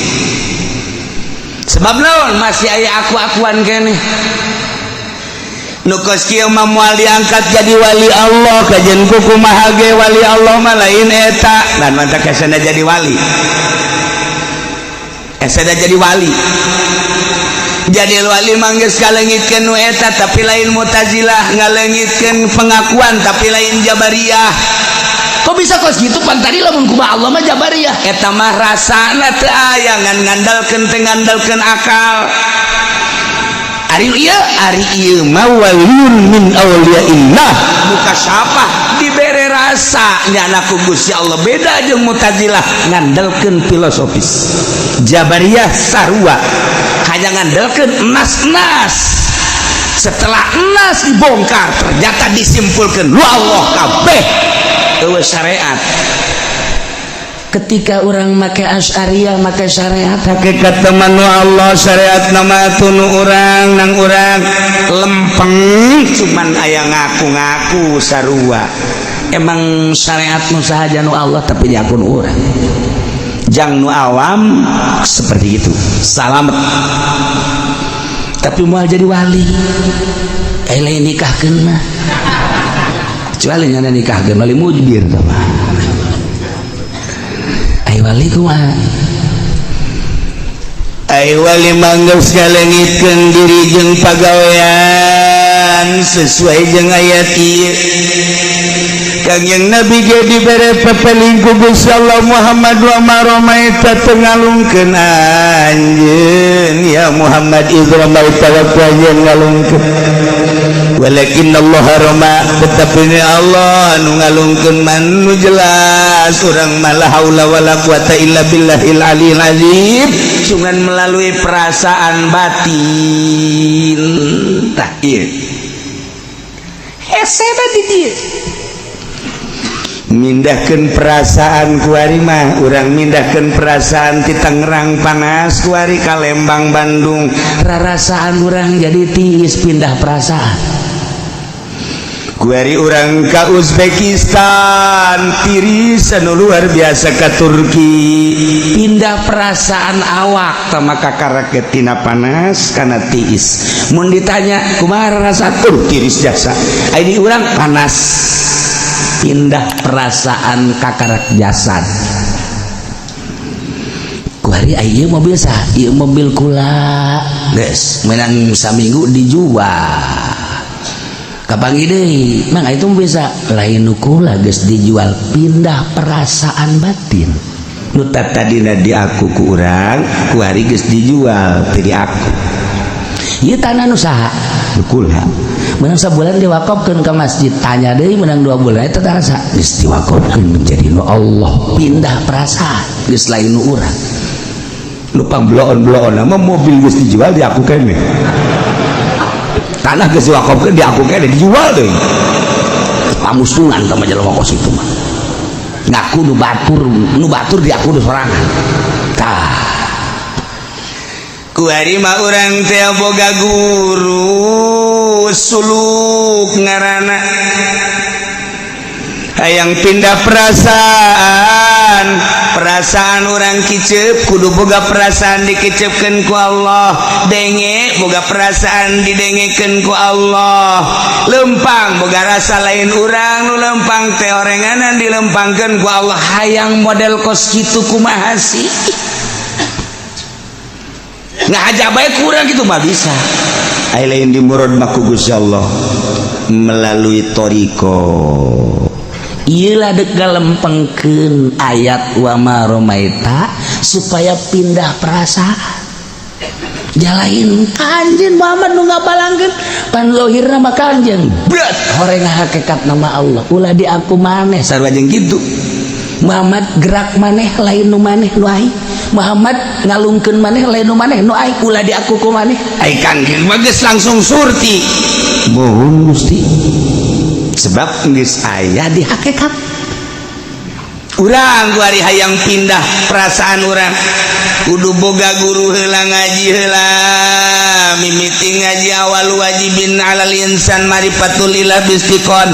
Sebab naon masih aya aku-akuan keneh. Nu kos kieu mah moal diangkat jadi wali Allah, kajen kumaha ge wali Allah mah lain eta. Dan mantap kesana jadi wali. Esada jadi wali. Jadi wali mangges kalengitkeun nu eta tapi lain Mu'tazilah, ngalengitkeun pengakuan tapi lain Jabariyah. Kok bisa kos gitu pan tadi lamun kumaha Allah mah Jabariyah? Eta mah rasana teu aya ngan ngandalkeun teu ngandalkeun akal. Ari ieu, ari ieu mah waliyun min awliyaillah. Muka siapa dibere rasa nyana ku Gusti Allah, beda jeung Mu'tazilah ngandalkeun filosofis. Jabariyah sarua hanya ngandalkeun nas-nas. Setelah nas dibongkar ternyata disimpulkan lu Allah kabeh eueuh syariat. Ketika orang make Asy'ariyah make syariat, hakikat teman nu Allah syariat nama tunu urang nang urang lempeng cuman aya ngaku-ngaku sarua. Emang syariat nu sahaja nu Allah tapi diakun urang. Jang nu awam seperti itu salamet tapi moal jadi wali. Eh lain nikahkeun mah, kecuali nyana nikahkeun wali mujbir tah mah. Ai wali kumaha? Ai wali manggeus ngalengitkeun diri jeung pagawean sesuai jeung ayat ieu. Kangjeng Nabi ge dibere pepeling ku Gusti Allah Muhammad wa ma ramaita teu ngalungkeun anjeun ya Muhammad idz ramaita wa anjeun ngalungkeun, walakin Allah rama, tetapi ni Allah nu ngalungkeun man nu jelas urang mah la haula wala quwata illa billahil aliyil azim, cuman melalui perasaan batin. Tah ieu hese di dieu mindahkeun perasaan kuari mah urang mindahkeun perasaan ti Tangerang panas kuari ka Lembang Bandung, rarasaan urang jadi tiis pindah perasaan. Kuari urang ka Uzbekistan tiris anu luar biasa, ka Turki pindah perasaan awak tah maka karek tina panas kana tiis. Mun ditanya kumaha rasa tur tiris jasa, ai urang panas pindah perasaan kakarak jasad. Kuari ieu mobil sah, ieu mobil kula geus menang saminggu dijual. Kapanggih deui, mang itu bisa lain nu kula geus dijual, pindah perasaan batin. Nu tadina diaku ku urang, kuari geus dijual teu diaku. Ieu tanah nu saha? Nu kula. Menang sebulan diwakafkeun ke masjid, tanya deui menang 2 bulan eta tarasa geus diwakafkeun menjadi nu Allah, pindah perasaan geus lain nu urang. Nu pangbeloon-beloon mah mobil geus dijual diaku keneh. Tanah geus diwakafkeun diaku keneh dijual deui. Pamusungan tah mah jelema kos itu mah. Ngaku nu batur, nu batur diaku nu sorangan. Tah kuari mah urang teh boga guru suluk ngaranna hayang pindah perasaan, perasaan urang kicep kudu boga perasaan dikicepkeun ku Allah, denge boga perasaan didengekeun ku Allah, lempang boga rasa lain urang nu lempang teh orenganan dilempangkeun ku Allah. Hayang model kos kitu kumaha sih? Ngahaja bae kurang gitu mah bisa. Ai lain di murad mah ku Gusti Allah melalui toriko. Iyalah dek galempengkeun ayat wa ma romaita supaya pindah perasaan. Jalain kanjeng Muhammad nu ngabalangkeun pan lohirna mah kanjeng. Berat horeng hakikat nama Allah. Ulah di aku maneh sarua jeung kitu. Muhammad gerak maneh lain nu maneh nu aing. Muhammad ngalungkeun maneh lain nu maneh nu aing, ulah diaku ku maneh. Ai Kangjeng mah geus langsung surti. Mohon Gusti, sebab geus aya di hakikat. Urang kuari hayang pindah perasaan urang, kudu boga guru heula, ngaji heula. Mimiti ngaji awal wajibin alal insan marifatul ilah bistiqon,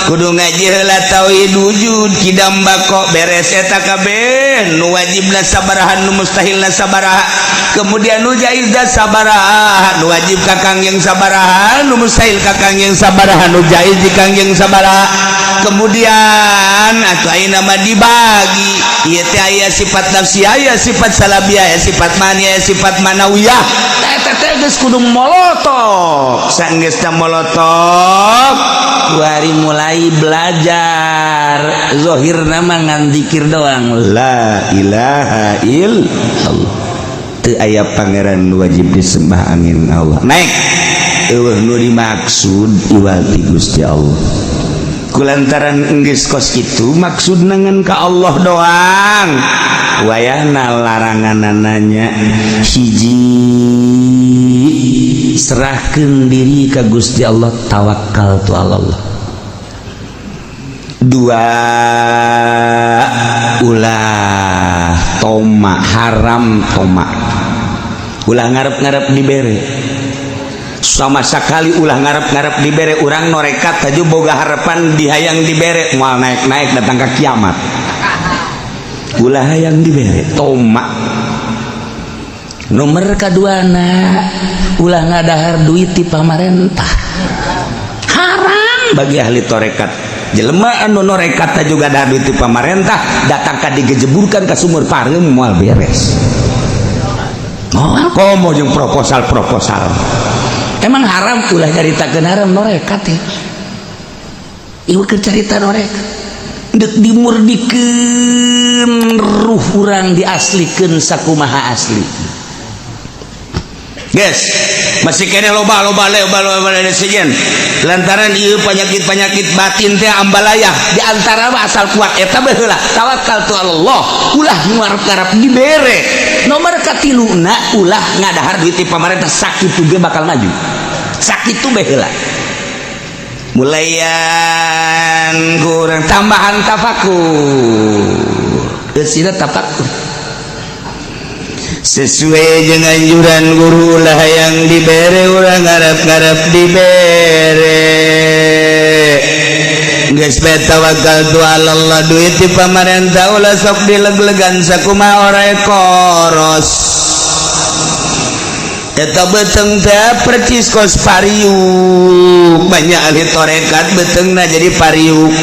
kudu ngaji heula tauhid wujud kidam bako. Beres eta kabeh, nu wajibna sabaraha, nu mustahilna sabaraha, kemudian nu jaizna sabaraha, nu wajib ka Kangjeng sabaraha, nu mustahil ka Kangjeng sabaraha, nu jaiz di Kangjeng sabaraha. Kemudian atau ayeuna mah dibagi ieu teh, aya sifat nafsi, aya sifat salabiyah, aya sifat mani, aya sifat manawiyah. Eta teh geus kudu molotok. Sanggeusna molotok, kuari mulai belajar zohir nama ngan dikir doang, la ilaha illallah, teu aya pangeran wajib disembah angin Allah. Naik eueuh nu dimaksud iwal ti Gusti Allah. Kulantaran enggeus kos kitu, maksud ngan ka Allah doang, wayahna laranganananya hiji, serahkan diri ke Gusti Allah, tawakal tu Allah. Dua, ulah toma, haram toma, ulah ngarep-ngarep dibere sama sekali, ulah ngarep-ngarep dibere. Urang norekat taju boga harapan dihayang dibere, moal naik-naik datang ke kiamat. Ulah hayang dibere, toma. Nomor kaduana, ulah ngadahar duit di pamarentah, haram. Bagi ahli torekat, jelema anu norekat juga dahar duit di pamarentah, datang ka digejeburkan ke sumur pareum, moal beres. Moal. Komo jeung proposal-proposal. Emang haram, ulah nyaritakeun haram norekat ya. Ieu keur carita norekat deuk dimurdikeun ruh urang, diaslikeun sakumaha asli. Guys, masih kene loba loba loba loba loba sejen lantaran ieu penyakit-penyakit batin teh ambalayah. Di antara mah asal kuat eta baheula tawakal tu Allah, ulah ngarep-ngarep dibere. Nomor katiluna, ulah ngadahar duit ti pamarentah. Sakitu ge bakal maju, sakitu baheula. Mulayan kurang tambahan tafakur. Geus tafakur. Sesuai dengan anjuran guru lah yang dibere, urang ngarep-ngarep dibere. Geus bae tawakal tu Allah. Duit di pamarentah ulah sok dileg-legan sakumaha orai koros. Eta beteng teh percis kos pariuk. Banyak ahli torekat betengna jadi pariuk,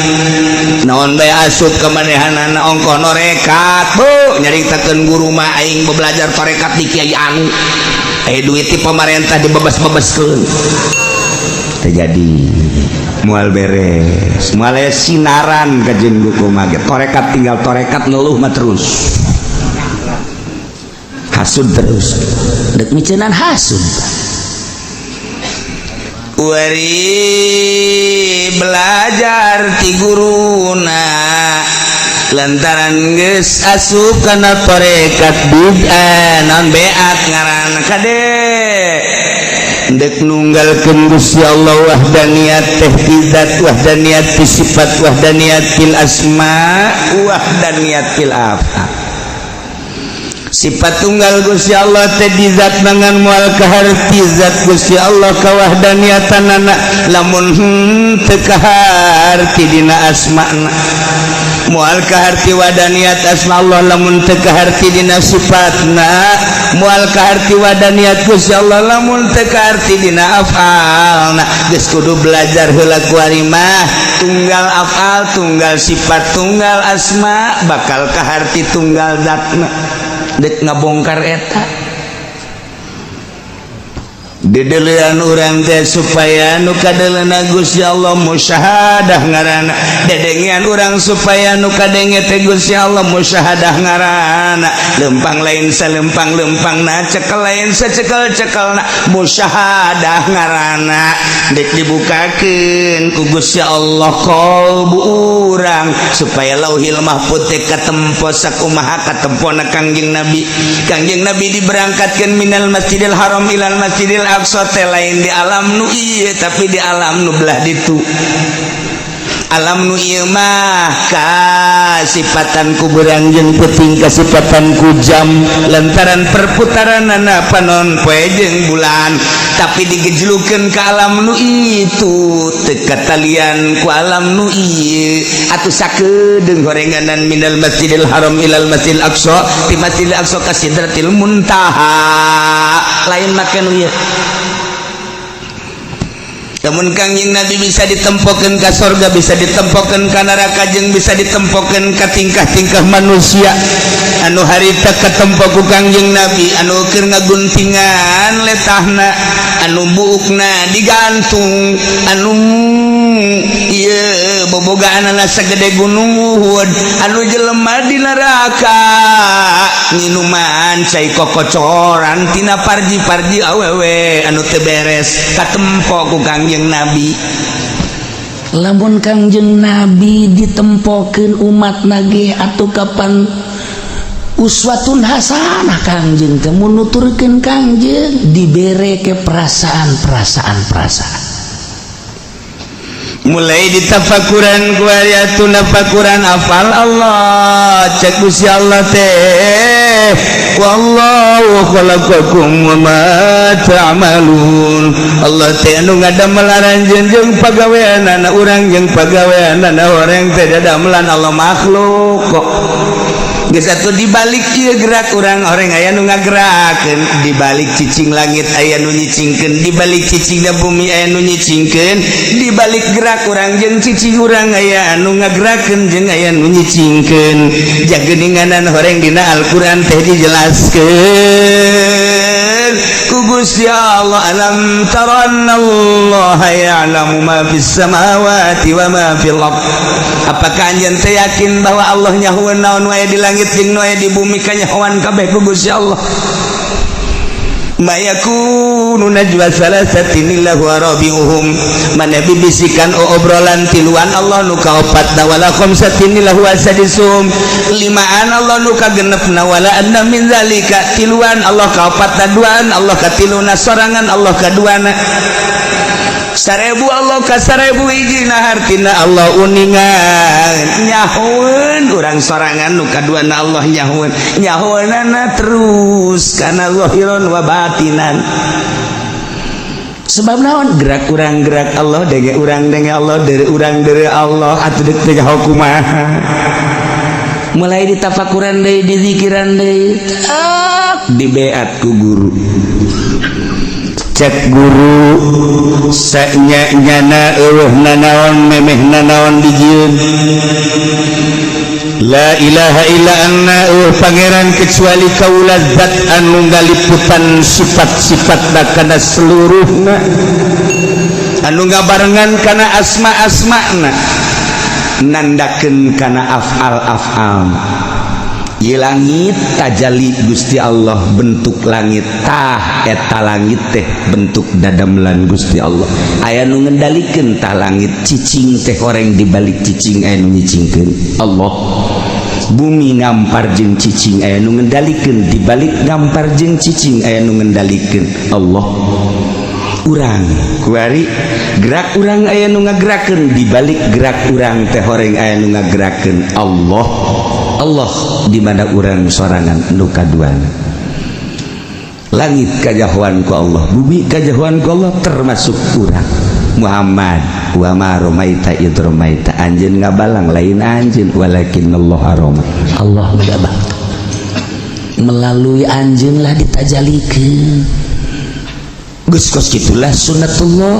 naon bae asup kemanehanana, ongkoh norekat. Bu, nyaritakeun guru mah, aing belajar torekat di kiai anu, eh duit di pemerintah dibebas-bebaskeun. Terjadi moal beres, moal sinaran kajeun kumaha ge torekat, tinggal torekat ngeluh mah terus, hasud terus. Dek miceunan hasud. Wari belajar ti guruna, lantaran geus asup kana torekat bid'ah, naon beat ngaranna, kade dek nunggalkeun Gusti Allah, wahdaniyat teh ti zat, wahdaniyat ti sifat, wahdaniyat fil asma, wahdaniyat fil af'al. Sifat tunggal Gusti Allah teh di zat, mangan moal kaharti zat Gusti Allah kawahdaniatanana lamun teu kaharti dina asma'na, moal kaharti wadaniat asma Allah lamun teu kaharti dina sifatna, moal kaharti wadaniat Gusti Allah lamun teu kaharti dina afalna. Geus kudu belajar heula kuari mah, tunggal afal, tunggal sifat, tunggal asma, bakal kaharti tunggal zatna. Dek ngabongkar eta. Dedelean urang teh supaya nu kadeleuna Gusti Allah, musyahadah ngaranna. Dedengean urang supaya nu kadenge teh Gusti Allah, musyahadah ngaranna. Lempang lain salempang lempangna, cekel lain sacekel cekelna, musyahadah ngaranna. Dek dibukakeun ku Gusti Allah qalbu urang supaya Lauhil Mahfud teh katempo sakumaha katempona Kangjeng Nabi. Kangjeng Nabi diberangkatkeun minal Masjidil Haram ilal Masjidil Aqsa teh lain di alam nu ieu, tapi di alam nu belah ditu. Alam nu ieu mah kasipatan ku beurang jeung peuting, kasipatan ku jam lantaran perputaranana panon poe jeung bulan, tapi digejlukeun ka alam nu itu teu katalian ku alam nu ieu. Atuh sakedeung gorenganan minal Masjidil Haram ilal Masjidil Aqsa, ti Masjidil Aqsa ka Sidratil Muntaha, lain make nu ieu. Namun Kangjeng Nabi bisa ditempokeun ka sorga, bisa ditempokeun ka neraka, jeung bisa ditempokeun ka tingkah-tingkah manusia anu harita katempo ku Kangjeng Nabi, anu keur ngaguntingan letahna, anu buukna digantung, anu ieu bobogaanana sagede Gunung Uhud, anu jelema di neraka nginuman cai kokocoran tina parji-parji awewe anu teu beres, katempo ku Kangjeng Nabi. Lamun Kangjeng Nabi ditempokeun umat nage, atau kapan uswatun hasanah Kangjeng teh nuturkeun Kangjeng dibere ke perasaan-perasaan perasaan. Mulai ditafakuran ku ayatun tafakuran afal Allah. Cek Gusti Allah teh, wallahu khalaqakum wa ma ta'malun. Allah teh anu ngadamel aranjeun jeung pagaweanana urang, jeung pagaweanana orang teh dadamelan Allah makhluk kok. Geus atuh, dibalik ieu gerak urang, orang aya nu ngagerakeun. Dibalik cicing langit aya nu nyicingkeun, dibalik cicingna bumi aya nu nyicingkeun, dibalik gerak urang jeung cicing urang aya anu ngagerakeun jeung aya nu nyicingkeun. Jageuninganan horeng dina Al-Qur'an teh dijelaskeun ku Gusti Allah, alam tara annallaha ya'lamu ma fis samawati wa ma fil ard. Apakah anjeun teh yakin bahwa Allah nyahoeun naon wae di langit jeung nu aya di bumi? Kanyahoan kabeh ku Gusti Allah. Ma yakunu najwa salasatin illa huwa rabi'uhum, mana bibisikan obrolan tiluan, Allah nu kaopatna, wala khamsatin illa huwa sadisuhum, limaan Allah nu kagenepna, wala adna min zalika, tiluan Allah kaopatna, duaan Allah katiluna, sorangan Allah kaduana, 1000 Allah ka 1000 hijina. Hartina Allah uningan, nyahoeun urang sorangan nu kaduana, Allah nyahoeun, nyahoeunana terus kana zahiran wa batinan. Sebab naon? Gerak urang gerak Allah, denge urang denge Allah, dari urang dari Allah. Atuh deuk teh kumaha? Mulai ditafakuran deui, dizikiran deui, tak dibeat ku guru. Cek guru, sanya nyana eueuh nanaon memeh nanaon dijieun. La ilaha illa anna, eueuh pangeran kecuali kaula, zat anu ngaliputan sifat-sifat kana seluruhna, anu ngabarengan kana asma-asmana, nandakeun kana afal-afal. Ieu langit tajali Gusti Allah, bentuk langit tah eta langit teh bentuk dadamelan Gusti Allah. Aya nu ngendalikeun tah langit. Cicing teh horeng, dibalik cicing aya nu nyicingkeun, Allah. Bumi ngampar jeung cicing aya nu ngendalikeun, dibalik ngampar jeung cicing aya nu ngendalikeun, Allah. Urang kuari gerak urang aya nu ngagerakeun, dibalik gerak urang teh horeng aya nu ngagerakeun, Allah. Allah di mana urang sorangan nu kaduana. Langit kajahoan ku Allah, bumi kajahoan ku Allah, termasuk urang Muhammad. Wa ma romaita id romaita, anjeun ngabalang lain anjeun, walakin Allah roma. Allah ngabang melalui anjeun lah ditajalikeun. Geus kos kitulah sunnatullah,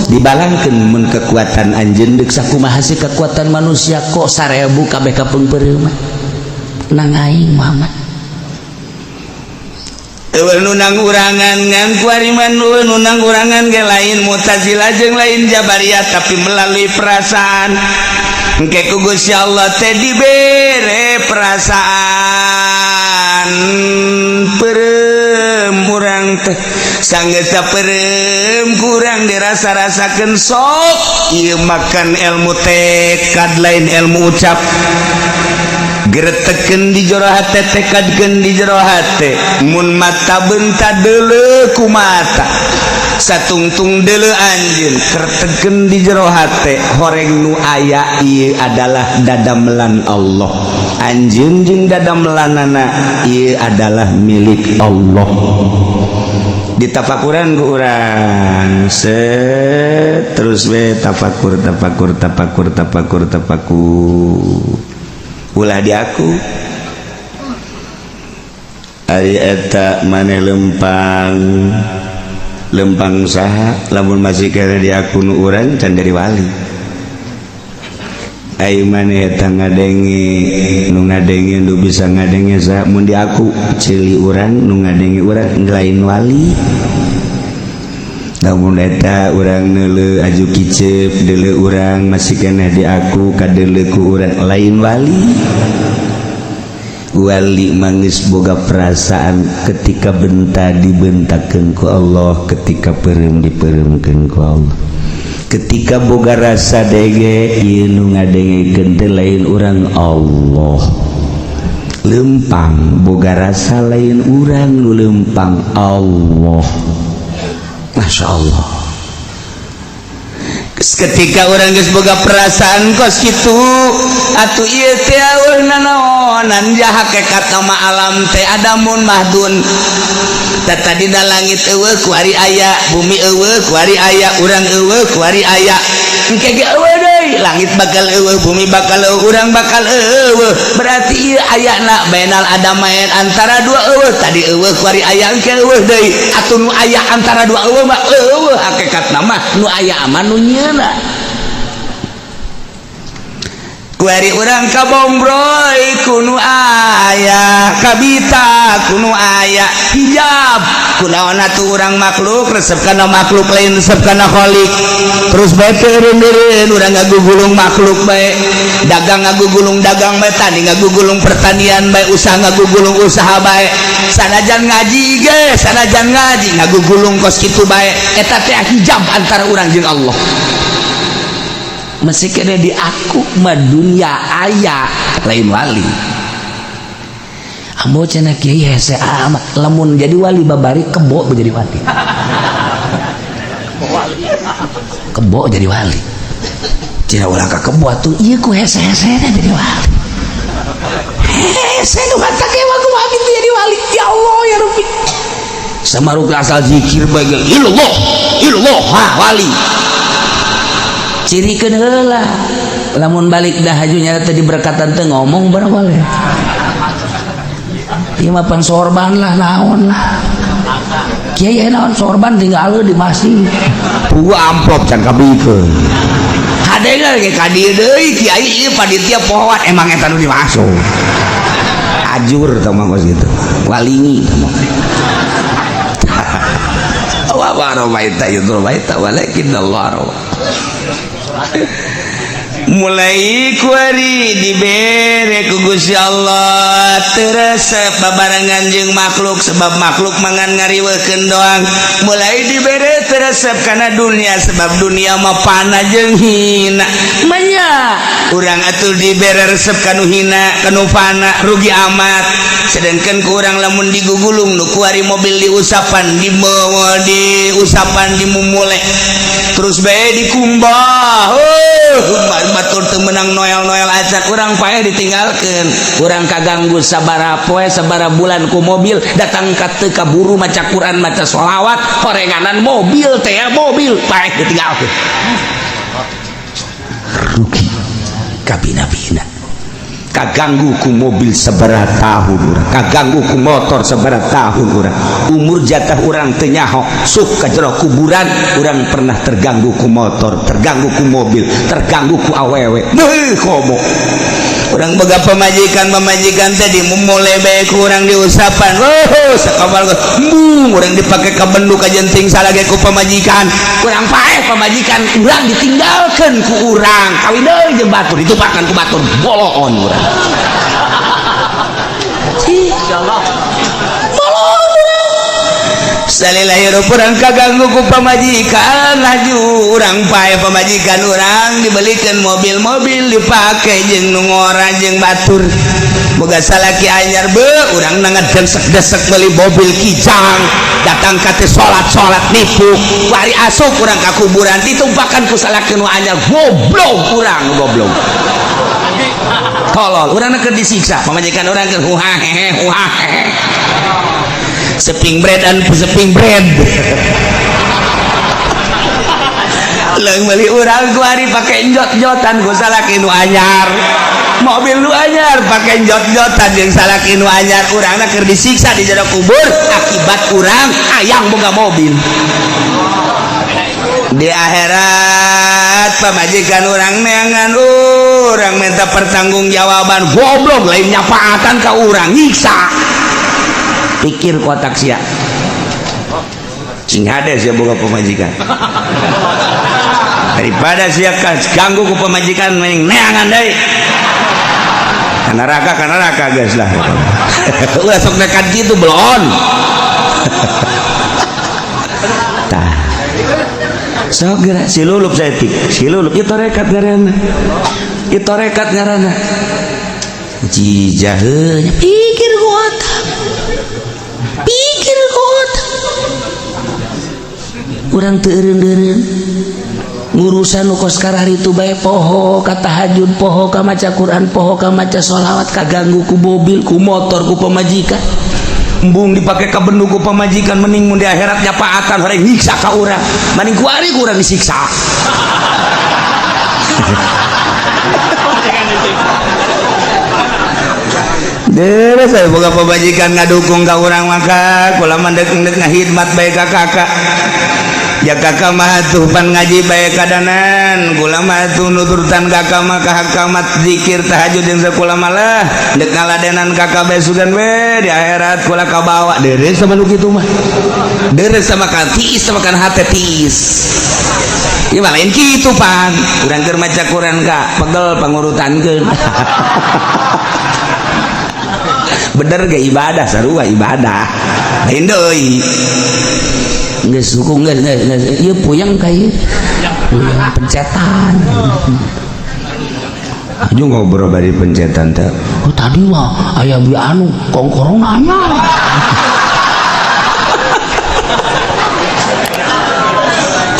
dibalangkeun mun kekuatan anjeun deuk. Sakumaha sih kekuatan manusia kok 1000 kabeh kapeungpeureuh mah nang aing Muhammad. Euweuh nu nangurangan, ngan kuari mah euweuh nu nangurangan ge lain Mu'tazilah jeung lain Jabariyah, tapi melalui perasaan. Engke ku Gusti Allah teh dibere perasaan peureum urang teh. Sanggeus peureum kurang dirasa-rasakeun, sok ieu makan ilmu tekad, lain ilmu ucap. Gereteken di jero hate, tekadkeun di jero hate. Mun mata benta, deuleu ku mata, satungtung deuleu anjeun. Kerteken di jero hate, horeng nu aya ieu adalah dadamelan Allah, anjeun jeung dadamelanana ieu adalah milik Allah. Ditafakuran ku urang, set, terus we tafakur, tafakur, tafakur, tafakur, tafakur. Ulah di aku. Ari eta maneh lempang lempang saha? Lamun masih kena di aku nu urang can dari wali. Ayo, maneh eta ngadenge, nu ngadenge, nu bisa ngadenge saha? Mun di aku ceuli urang, nu ngadenge urang lain wali. Lamun eta urang neuleu aju kicep, deuleu urang masih keneh di aku, kadeuleu ku urang lain wali. Wali mangis boga perasaan ketika benta dibentakeun ku Allah, ketika peureum dipeureumkeun ku Allah, ketika boga rasa dege ieu nu ngadengekeun teh lain urang, Allah. Lempang boga rasa, lain urang nu lempang, Allah. Masya Allah. Ketika urang geus boga perasaan kos kitu atuh, ieu teh eueuh nanaonan ja hakikat nama alam teh adamun mahdun. Tadina langit eueuh, kuari aya. Bumi eueuh, kuari aya. Urang eueuh, kuari aya. Engke ge eueuh deui. Langit bakal eueuh, bumi bakal eueuh, urang bakal eueuh. Berarti ieu ayana bainal adamain, antara dua eueuh. Tadi eueuh, kuari aya, engke eueuh deui. Atuh nu aya antara dua eueuh mah eueuh hakikatna mah. Nu aya aman nu nyieuna. Kuari urang kabombroy ku nu aya, kabita ku nu aya, hijab kunaon atuh? Urang makhluk resep kana makhluk, lain resep kana khalik. Terus bae teureun urang ngagugulung makhluk bae, dagang ngagugulung dagang bae, tani ngagugulung pertanian bae, usaha ngagugulung usaha bae, sanajan ngaji ge, sanajan ngaji ngagugulung kos kitu bae. Eta teh hijab antara urang jeung Allah. Masih kena di aku mah dunia aya lain wali. Ambo cenah kiai hese amat lamun jadi wali babari kebo jadi wali, kebo jadi wali. Cenah ulah ka kebo atuh, ieu ku hese-hese jadi wali. Hese nu kata ke mah kumaha kitu jadi wali? Ya Allah, ya Rabbi. Samaruk asal zikir bae, ilallah ilallah, ha wali. Cirikeun heula, lamun balik dah hajunya tadi berkatan teh ngomong berapa ieu mah pan sorban lah, naon lah kiai, naon sorban tinggal di masjid. Pugu amplop can kabikeun hade ge ka dieu deui kiai, ieu panitia pohoan. Emang eta nu dimasuk ajur tah mah kos kitu walingi tah mah. Wa ma ramaita idz ramaita walakin Allah rama. Mulai kuari dibere ku Gusti Allah teresep babarengan jeung makhluk, sebab makhluk mangan ngariweukeun doang. Mulai dibere teresep karena dunia, sebab dunia mah fana jeung hina. Manya urang atuh dibere resep kanu hina, kanu fana, rugi amat. Sedangkan ku urang lamun digugulung nu kuari mobil diusapan, di diusapan, dimumule terus bae dikumbah, oh batur teu meunang noel-noel acan urang paeh ditinggalkeun. Urang kaganggu sabara poe, sabara bulan ku mobil datang ka teu kaburu maca Quran, maca sholawat, horenganan mobil teh, mobil paeh ditinggalkeun, rugi kabina-bina. Kaganggu ku mobil sabaraha tahun urang, kaganggu ku motor sabaraha tahun urang, umur jatah urang teu nyaho sok ka jero kuburan. Urang pernah terganggu ku motor, terganggu ku mobil, terganggu ku awewe. Beuh, komo Urang boga pamajikan teh dimumule bae ku urang diusapan. Oh, sakabal embung urang dipake ka bendu ka jenting salage ku pamajikan. Urang paeh pamajikan urang ditinggalkeun ku urang. Kawin deui jeung batur ditumpakan ku batur boloon urang. Insyaallah. Boloon urang. Salilahir urang kaganggu ku pamajikan laju urang pae pamajikan urang dibelikan mobil-mobil dipake jeung nu ngora jeung batur boga salaki anyar be urang ngadesek-desek beli mobil kijang datang ka teh salat-salat nipu wari asup urang ka kuburan ditumpakan ku salaki nu anyar goblok urang goblok tolol urang keur disiksa pamajikan urang keur huha hehe huha hehe seping bread dan seping bread leung meuli urang ku ari pake njot-njotan ku salaki nu anyar mobil nu anyar pake njot-njotan jeung salaki nu anyar urangna keur disiksa di jero kubur akibat urang hayang boga mobil di akhirat pamajikan urang neangan urang minta pertanggungjawaban goblok lain nyapaatan ka urang nyiksa pikir kotak sia sing hade sia boga pamajikan daripada sia ganggu ku pamajikan mending neangan deui ka neraka geus lah ulah sok nekat kitu belon tah sok geura si lulup saeutik si lulup ieu tarekat ngaranna ieu tarekat ngaranna jijaheunya pikir ku otak pikir ku otak urang teu eureun-eureun ngurusan nu kos kararitu bae poho ka tahajud poho ka maca Quran poho ka maca sholawat kaganggu ku mobil ku motor ku pamajikan embung dipake ka bendu ku pamajikan mending mun di akhirat nyapaatan horeng nyiksa ka urang mending ku ari ku urang disiksa. Deres saya boga pamajikan ngadukung ka urang maka kula mah deuk ngahidmat bae ka kakak. Ya kakak mah atuh pan ngaji bae kadanan kula mah atuh nuturtan kakak mah ka hakamat zikir tahajud jeung sakola malah deuk ngaladenan kakak bae sugan we di akhirat kula kabawa. Deres sama nu kitu mah. Deres sama kan tiis sama kan hate tiis. Ieu mah lain kitu pan. Urang keur maca Quran ka pegel pangurutankeun. Bener ge ibadah sarua ibadah lain deui geus hukum geus geus ieu puyeng ka ieu puyeng pencetan aju ngobrol bari pencetan teh oh tadi mah aya bi anu kongkorong anyar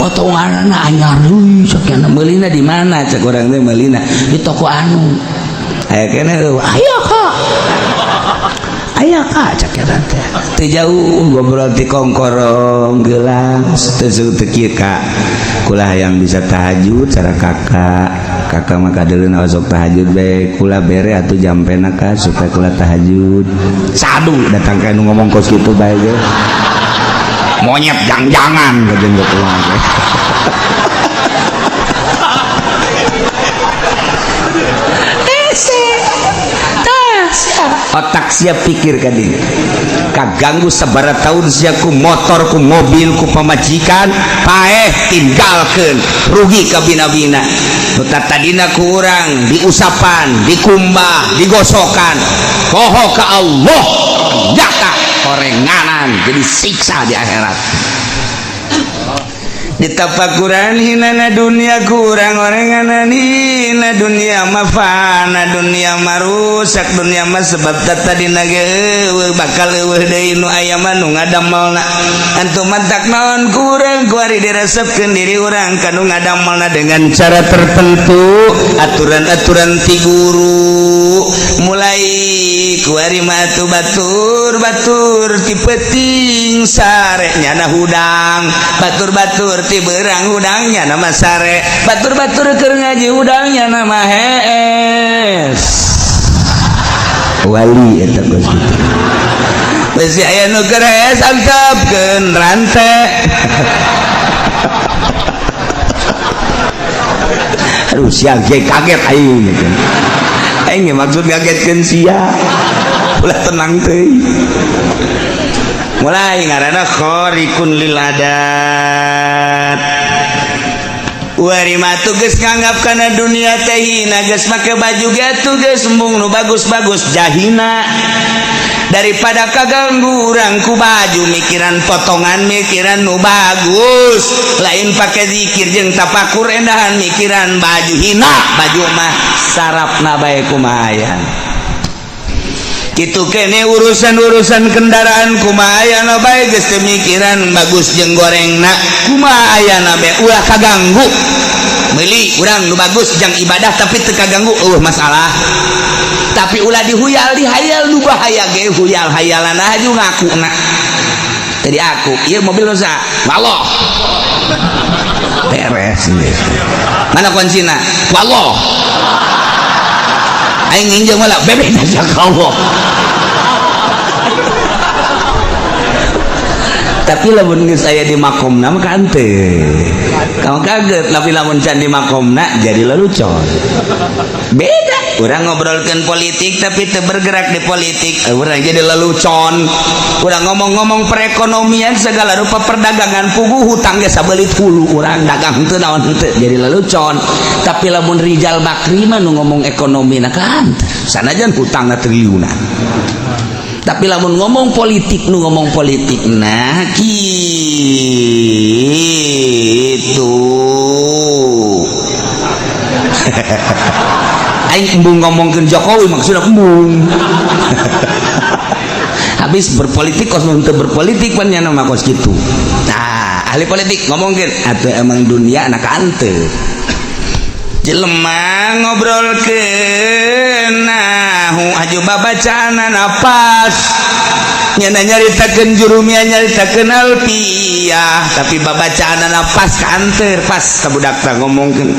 potonganna anyar deui sakieu meulina di mana cek urang teh meulina di toko anu aya keneh aya ka aya ka cek eta teh teu jauh ngobrol ti kongkorong gelang teu teu kieu ka kula hayang bisa tahajud cara kakak kakak mah kadeuleun osok tahajud bae kula bere atuh jampena ka supaya kula tahajud sadu datang ka nu ngomong kos kitu bae ge monyet jang-jangan kajeun kula ge. Otak siap pikir kadinya kaganggu sabara tahun sia ku motor ku mobil ku pamajikan paeh tinggalkeun rugi ka bina-bina nu tadina ku urang diusapan dikumbah digosokan poho ka Allah ternyata horenganan jadi siksa di akhirat. Ditapakuran hinana dunia kurang orenganan hina dunia mafana dunia marusak dunia mah sebab tadina ge bakal eueuh deui nu aya mah nu ngadamelna antum mantak naon kurang kuari diresepkeun diri urang ka nu ngadamelna dengan cara tertentu aturan-aturan ti guru mulai kuari mah atuh batur-batur ti peuting sare nyana hudang batur-batur ti berang hudangnya nama sare batur-batur keur ngaji hudangnya nama hees wali eta geus kitu besi aya nu keur hees antepkeun rante. Aduh siang ge kaget aing gitu. Aing maksud ngagetkeun sia. Ulah tenang teh. Mulai ngaranna khariqun lil adat. Wari mah geus nganggap kana dunia teh hina, geus make baju ge atuh geus embung nu bagus-bagus jahina. Daripada kaganggu urang ku baju, mikiran potongan, mikiran nu bagus, lain pake zikir jeung tapakur, endahan mikiran baju. Hina baju mah, sarapna bae kumaha. Kitu kene urusan-urusan kendaraan, kumaha ayana bae, geus teu mikiran bagus jeung gorengna, kumaha ayana bae, ulah kaganggu. Meuli urang nu bagus jang ibadah, tapi teu kaganggu, eueuh masalah. Tapi ulah dihuyal dihayal, nu bahaya ge huyal hayalan aju ngakuna. Tadi aku ieu mobil nu saha? Wallah beres. Mana kuncina? Wallah aing nginjeum malah bebek aja ka Allah. Tapi lamun geus aya di makomna mah kante kamu kaget, tapi lamun can di makomna jadi lelucon. Beda urang ngobrolkeun politik tapi teu bergerak di politik, urang jadi lelucon. Urang ngomong-ngomong perekonomian, segala rupa perdagangan, puguh hutang ge sabelit hulu, urang dagang teu naon henteu, jadi lelucon. Tapi lamun Rijal Bakri mah nu ngomong ekonomi na kan sanajan hutangna triliunan. Tapi lamun ngomong politik, nu ngomong politik nah gitu. Aing embung ngomongkeun Jokowi, maksudna embung habis berpolitik kos teu berpolitik pan nya mah kos kitu. Nah, ahli politik ngomongkeun atuh emang dunia anak ante jelema ngobrolkeun nahu aju babacaan napas nyana nyaritakeun jurumia, nyaritakeun alfiah, tapi babacaan pas kanter pas ka budak teh ngomongkeun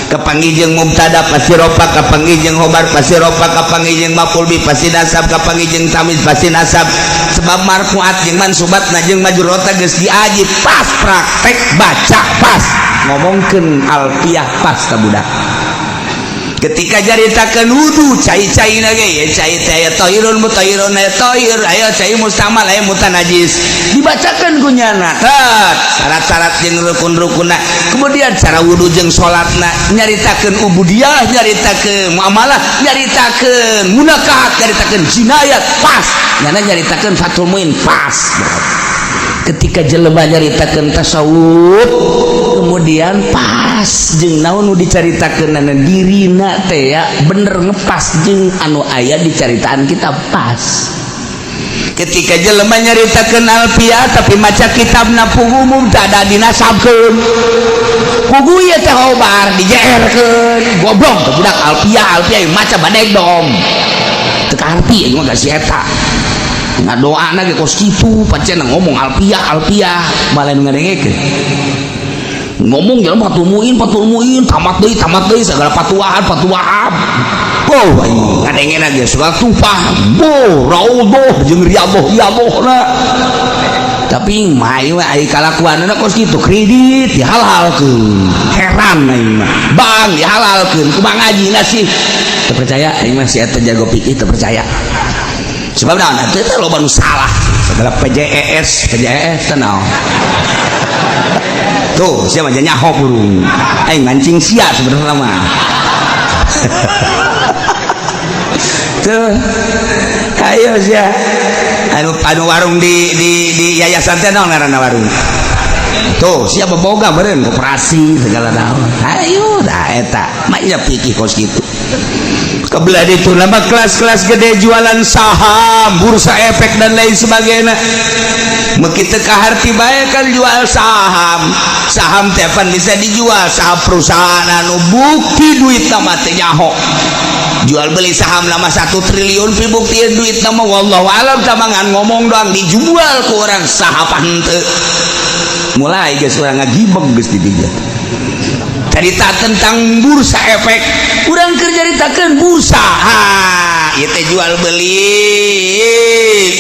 kapanggih jeung mubtada pasti rofa, kapanggih jeung khobar pasti rofa, kapanggih jeung maf'ul bih pasti nasab, kapanggih jeung tamyiz pasti nasab, sebab marfuat jeung mansubat na jeung majrurata geus diaji pas, praktek baca pas, ngomongkeun alfiah pas ka budak. Ketika caritakeun wudu, cai-cai na ge ya, cai teh aya tahirun mutahhirun, aya tahir, aya cai mustamal, aya mutanajis, dibacakeun ku nyana tet syarat-syarat jeung rukun-rukunna, kemudian cara wudu jeung salatna, nyaritakeun ubudiyah, nyaritakeun muamalah, nyaritakeun munakahat, nyaritakeun jinayat pas nyana, nyaritakeun Fathul Muin pas. Ketika jelema nyaritakeun tasawuf kemudian pas jeung naon nu dicaritakeun dirina teh ya bener ngepas jeung anu aya dicaritaan kita pas. Ketika jelema nyaritakeun alfiah tapi maca kitabna puguh mubtada dinasabkeun, puguh ieu teh khobar dijeerkeun, goblok teh budak alfiah alfiah maca badeg dong teu kaharti. Aing mah si eta ngadoana ge kos kitu, pancen ngomong alfiah alfiah malah nu ngadengekeun ngomong jalan Fathul Muin Fathul Muin, tamat deui tamat deui, segala patuahan patuahan. Oh, aing ngadengena ge segala tupah bo raudhah jeung riyadhah riyadhahna, tapi mah ieu ai kalakuanna kos kitu. Kredit dihalalkeun, heran aing mah. Bank dihalalkeun, kumaha ngajina sih? Teu percaya aing mah si eta jago fikih, teu percaya. Sebab naon atuh teh loba nu salah segala PJES PJES teh naon tuh, sia mah nyaho burung aing mancing sia sebenarnya mah tuh. Ayo sia anu anu warung di yayasan teh naon ngaranna warung tuh, sia boga meureun koperasi segala naon. Ayo dah eta mah nya fikih kos kitu. Kebelah itu nama kelas-kelas gede jualan saham, bursa efek dan lain sebagainya. Begitu kaharti bae kan jual saham. Saham teh pan bisa dijual, saham perusahaan anu bukti duit nama teh nyaho. Jual beli saham lama 1 triliun pi bukti duit nama wallahu alam, tamangan ngomong doang dijual ke orang saham henteu. Mulai geus urang ngagibeg geus di dieu. Cerita tentang bursa efek, urang keur nyaritakeun bursa. Ha, ieu teh jual beli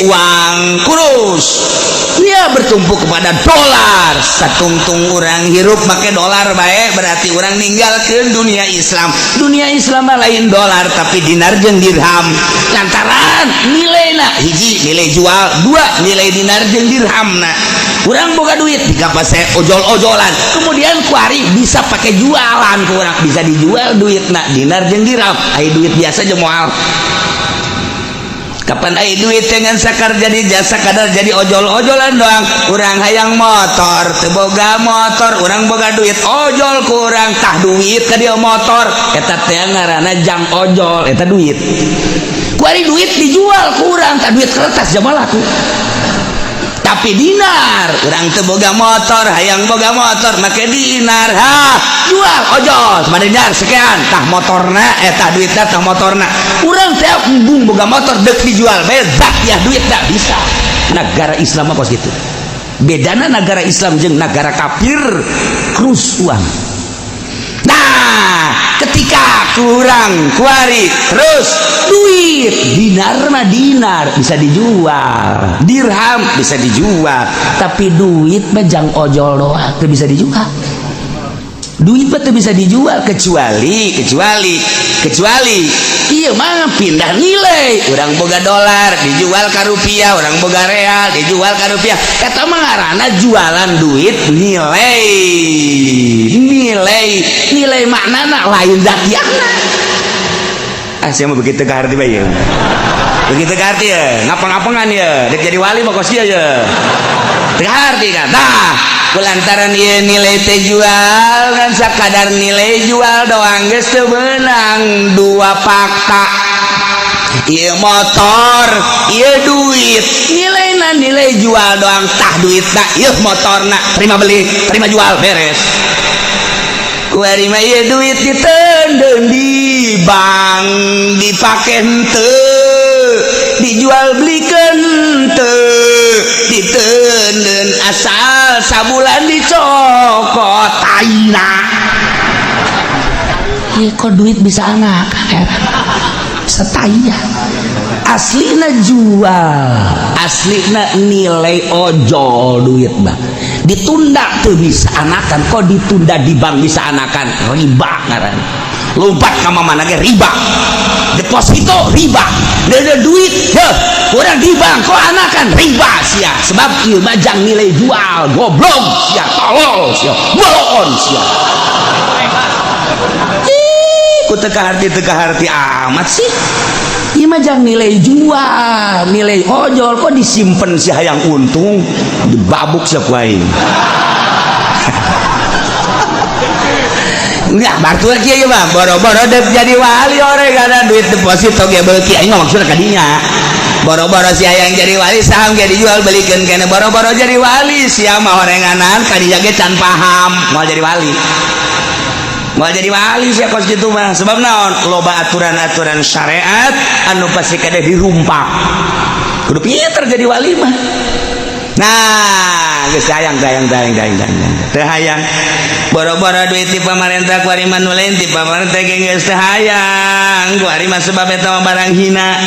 uang kurs. Dia bertumpu kepada dolar. Satungtung urang hirup make dolar bae, berarti urang ninggalkeun dunia Islam. Dunia Islam mah lain dolar, tapi dinar jeung dirham. Lantaran nilaina hiji nilai jual, dua nilai dinar jeung dirhamna. Urang boga duit dikapase ojol-ojolan, kemudian kuari bisa pakai jualan, kurang bisa dijual duit nak dinar jeung dirham. Ai duit biasa jeung moal. Kapan ai duit dengan sakar jadi jasa kadar jadi ojol-ojolan doang. Urang hayang motor teu boga motor, urang boga duit ojol kurang tah duit ka dia motor, eta teh ngaranna jang ojol, eta duit. Kuari duit dijual kurang tah duit kertas jamaah laku. Tapi dinar, urang teu boga motor, hayang boga motor make dinar, ha jual ojol sama dinar sekian tah motorna, tah duitna tah motorna. Urang teh embung boga motor dek dijual bae zat ya duit tak bisa. Negara Islam apa gitu. Bedana negara Islam jeung negara kafir krus uang. Nah, ketika kurang kuari terus duit dinar mah dinar bisa dijual, dirham bisa dijual, tapi duit mah jang ojol doang teu bisa dijual. Duit mah teu bisa dijual. Kecuali kecuali kecuali iya mah pindah nilai. Urang boga dolar dijual ke rupiah, urang boga real dijual ke rupiah, eta mah ngaranna jualan duit nilai, nilai nilai maknana lain zatiahna. Ah, sia mah begitu kaharti bae ya. Begitu kaharti ya, ngapang-ngapangan ya, dek jadi wali mah kos ieu ya. Teu kaharti kan. Nah, kulantaran ieu nilai teh jual kan sakadar nilai jual doang geus teu meunang dua fakta. Ieu motor, ieu duit, nilaina nilai jual doang, tah duitna, ieu motorna, terima beli, terima jual, beres. Kuari mah ieu duit diteundeun di bank, dipake henteu, dijual belikeun henteu, diteundeun asal sabulan dicokot taina. Ih, kok duit bisa anak bisa tai ya. Aslina jual, aslina nilai ojol duit mah ditunda tuh bisa anakan. Kok ditunda di bank bisa anakan, riba ngaran. Lompat ka mana ge riba, deposito riba, ada duit heh urang di bank kok anakan riba sia, sebab ieu mah jang nilai jual. Goblok sia, tolol sia, bolon sia. Ih, ku teu kaharti, teu kaharti amat sih. Ieu mah jang nilai jual, nilai ojol, kok disimpen si hayang untung, dibabuk sia ku aing. Enggak, batur kieu ieu mah boro-boro dek jadi wali ore kana duit deposito ge beuki, aing mah maksudna kadinya. Boro-boro si hayang jadi wali saham ge dijual belikeun keneh, boro-boro jadi wali sia mah horenganan kadinya ge can paham moal jadi wali. Moal jadi wali sia kos kitu mah, sebab naon? Loba aturan-aturan syariat anu pasti kade dirumpak. Kudu pinter jadi wali mah. Nah, geus hayang hayang hayang hayang hayang. Teu hayang. Boro-boro duit ti pamarentah kuari mah nu lain ti pamarentah ge geus teu hayang. Kuari mah sebab eta mah barang hina.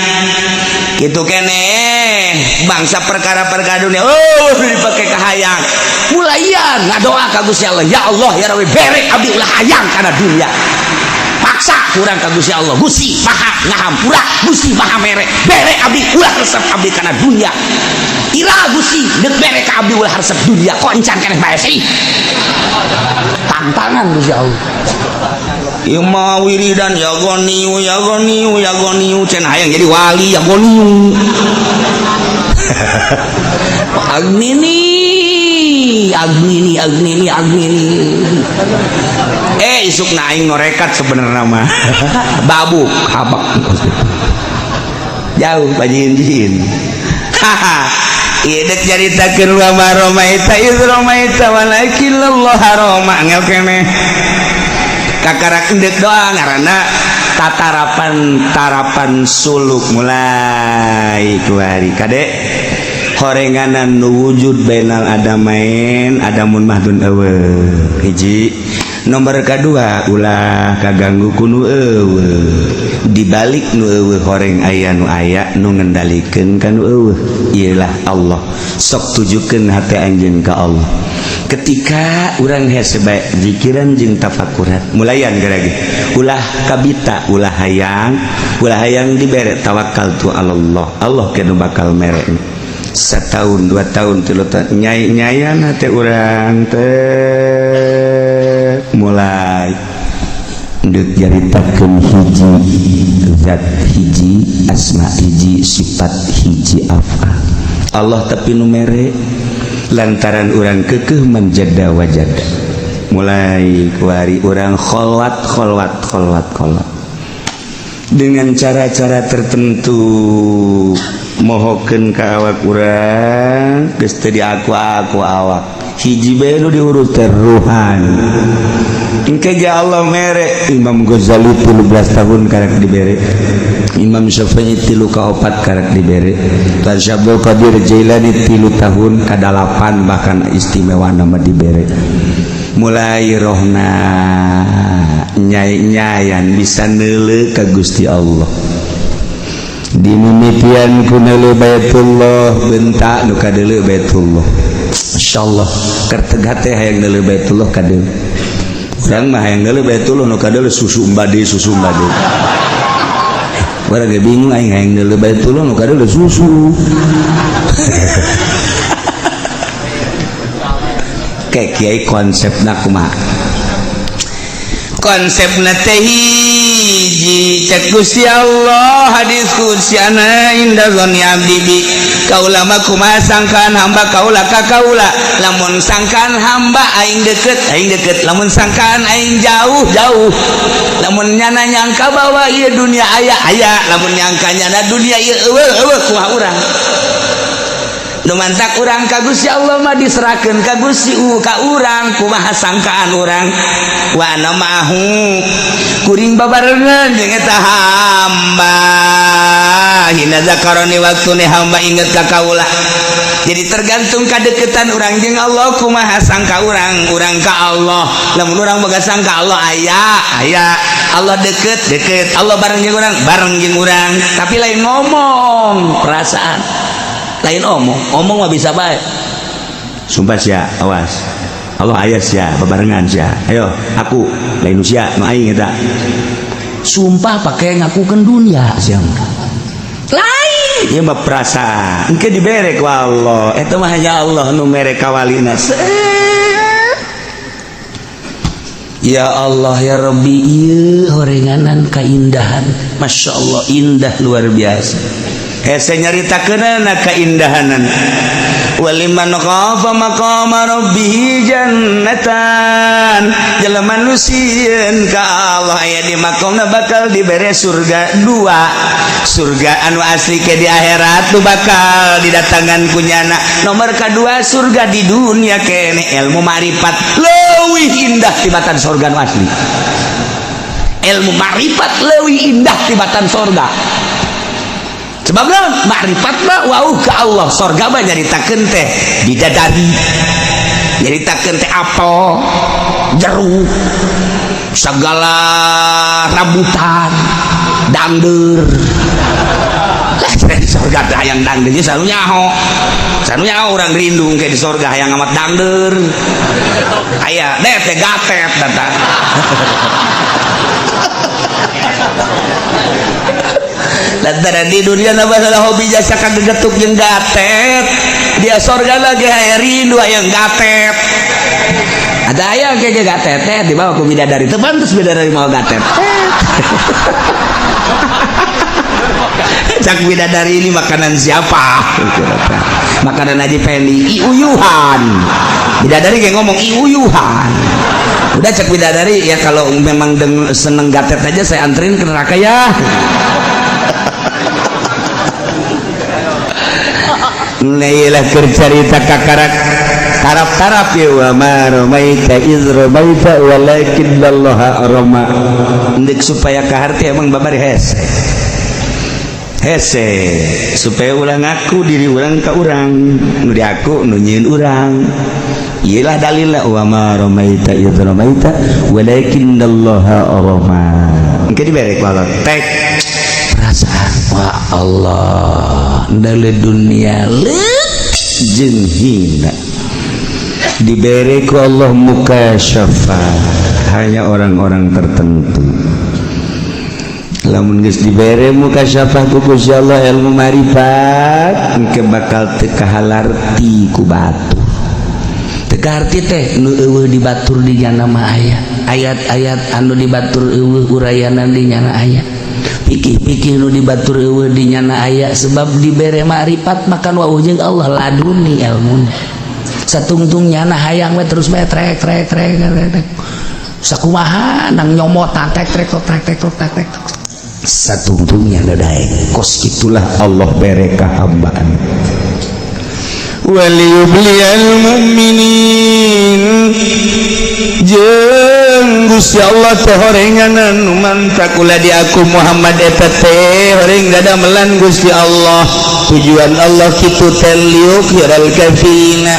Kitu keneh bangsa perkara-perkara dunia oh dipake kahayang. Mulaian ngadoa ka Gusti Allah, ya Allah ya Rabbi bere abdi ulah hayang kana dunia. Paksa kurang ka Gusti Allah, Gusti maha ngahampura, Gusti maha mere, bere abdi ulah resep abdi kana dunia. Ira Gusti deuk bere ka abdi ulah resep dunia, kok encan keneh bae sih. Tantangan Gusti Allah. Ieu mah wiridan ya goniu ya goniu ya goniu cenah hayang jadi wali ya goniu. Agnini agnini agnini agnini. Isuk na aing norekat sebenarnya mah. Babuk habak jauh bajin-jin. Haha. Ieu dek caritakeun wa ma ramaita iz ramaita walakin Allah rama ngel keneh. Kakarak endek doa ngaranna tatarapan tarapan suluk mulai kuari kade. Horenganan nu wujud bainal adamain adamun mahdun eueuh. Hiji. Nomor kedua ulah kaganggu ku nu eueuh. Dibalik nu eueuh horeng aya nu aya nu ngendalikeun ka nu eueuh. Iyalah Allah. Sok tujukeun hate anjeun ka Allah. Ketika urang hese bae zikiran jeung tafakuran, mulayan gerage. Ulah kabita, ulah hayang dibere tawakal tu Allah. Allah ke nu bakal mere. Setahun, 2 tahun, 3 tahun, nyai nyayan hate urang teh mulai deuk nyaritakeun hiji zat, hiji asma, hiji sifat, hiji afal Allah, tapi nu mere lantaran urang kekeh manjada wajada. Mulai kuari urang kholwat, kholwat, kholwat, kholwat dengan cara-cara tertentu, mohokeun ka awak urang geus teu di aku aku awak hiji bae nu diurus teh ruhan. Engke ge Allah mere. Imam Ghazali 13 tahun karek dibere, Imam Syafi'i 3 ka 4 karek dibere, Tan Syekh Abdul Qadir Jailani 3 tahun kadalapan, bahkan istimewa nama dibere. Mulai rohna nyai-nyayan bisa neuleuh ka Gusti Allah. Dimimitian ku neuleuh Baitullah, bentak nu kadeuleuh Baitullah. Masyaallah, kerteg hate hayang neuleuh Baitullah kadeuleuh. Urang mah hayang neuleuh Baitullah nu kadeuleuh susu mbade, susu mbade. Urang ge bingung, aing hayang neuleuh Baitullah nu kadeuleuh susu. Kayak kiai konsepna kumaha? Konsepna teh hiji, cek Gusti Allah hadis qudsi, ana inda dzanni abdi bi, kaula mah kumaha sangkaan hamba kaula ka kaula. Lamun sangkaan hamba aing deket, aing deket. Lamun sangkaan aing jauh, jauh. Lamun nyana nyangka bahwa ieu dunia aya, aya. Lamun nyangka nyana dunia ieu eueuh, eueuh. Kumaha urang nu mantak urang ka Gusti Allah mah diserahkeun ka Gusti ka urang kumaha sangkaan urang. Wa ana ma'ahu, kuring babarengan jeung eta hamba, hina zakaroni, waktune hamba inget ka kaula. Jadi tergantung kadeketan urang jeung Allah, kumaha sangka urang urang ka Allah. Lamun urang boga sangka Allah aya, aya. Allah deket, deket. Allah bareng jeung urang, bareng jeung urang. Tapi lain ngomong perasaan, lain omong. Omong mah bisa baik. Sumpah sia, awas, Allah aya sia, bebarengan sia, ayo aku lain sia nu aing eta. Sumpah pakai ngakukeun dunia sia. Lain, ieu mah perasaan. Engke dibere ku Allah. Eta mah hanya Allah nu mere kawalina. Ya Allah ya Rabbi, ieu horenganan kaindahan. Masya Allah, indah luar biasa. Hese nyaritakeunana kaindahanan. Waliman khafa maqama rabbih jannatan, jelema nu sieun ka Allah aya di maqamna bakal dibere surga dua. Surga anu asli ke di akhirat nu bakal didatangan ku nyana. Nomor kedua surga di dunia kene, ilmu ma'rifat leuwih indah tibatan surga nu asli. Ilmu ma'rifat leuwih indah tibatan surga. Sebab makrifat mah wau ka Allah, sorga mah nyaritakeun teh bidadari, nyaritakeun teh apel, jeruk, segala rambutan, dangder lah. Di sorga teh hayang dangder selalu nyaho, selalu nyaho. Orang rindu kayak di sorga hayang amat dangder aya deh teh gatet datang. Lantaran di dunia nama salah hobi jasa kagegetuk jeung gatet, dia sorga lagi hayang rindu hayang gatet. Ada aya kayak gatet teh dibawa ku bidadari, teu pantes bidadari mau gatet. Cak bidadari, ini makanan siapa? Makanan Haji Pendi. Iuyuhan. Bidadari kayak ngomong iuyuhan. Udah, cak bidadari, ya kalau memang seneng gatet aja saya anterin ke neraka ya. Nailah kercarita kakarak tarap-tarap ya, wa ma ramaita iz ramaita walakinnallaha rama. Ndek supaya kaharti emang babari hese. Hese supaya ulah ngaku diri urang ka urang nu diaku nu nyieun urang. Iyalah dalilna wa ma ramaita idz ramaita walakinnallaha rama. Engke dibere ku Allah tek perasaan wah Allah ndale dunia leutik jeung hina dibere ku Allah mukasyafa hanya orang-orang tertentu. Lamun geus dibere mukasyafah ku Gusti Allah ilmu marifat engke bakal teu kahalarti ku batur. Teu kaharti teh nu eueuh di batur di nyana mah aya ayat-ayat anu di batur eueuh urayanan di nyana aya pikih-pikih nu di batur eueuh di nyana aya sebab dibere makrifat makan wauh jeung Allah laduni ilmuna satungtung nyana hayang we terus bae trek trek trek trek sakumaha nang nyomotan trek trek trek trek trek trek satungtungnya daek kos itulah Allah bere kahambaan waliyubliyal mu'minin jeung Gusti Allah teh horenganan nu mantak ulah di aku Muhammad eta teh horeng dadamelan Gusti Allah tujuan Allah kitu teh liyukhiral kafina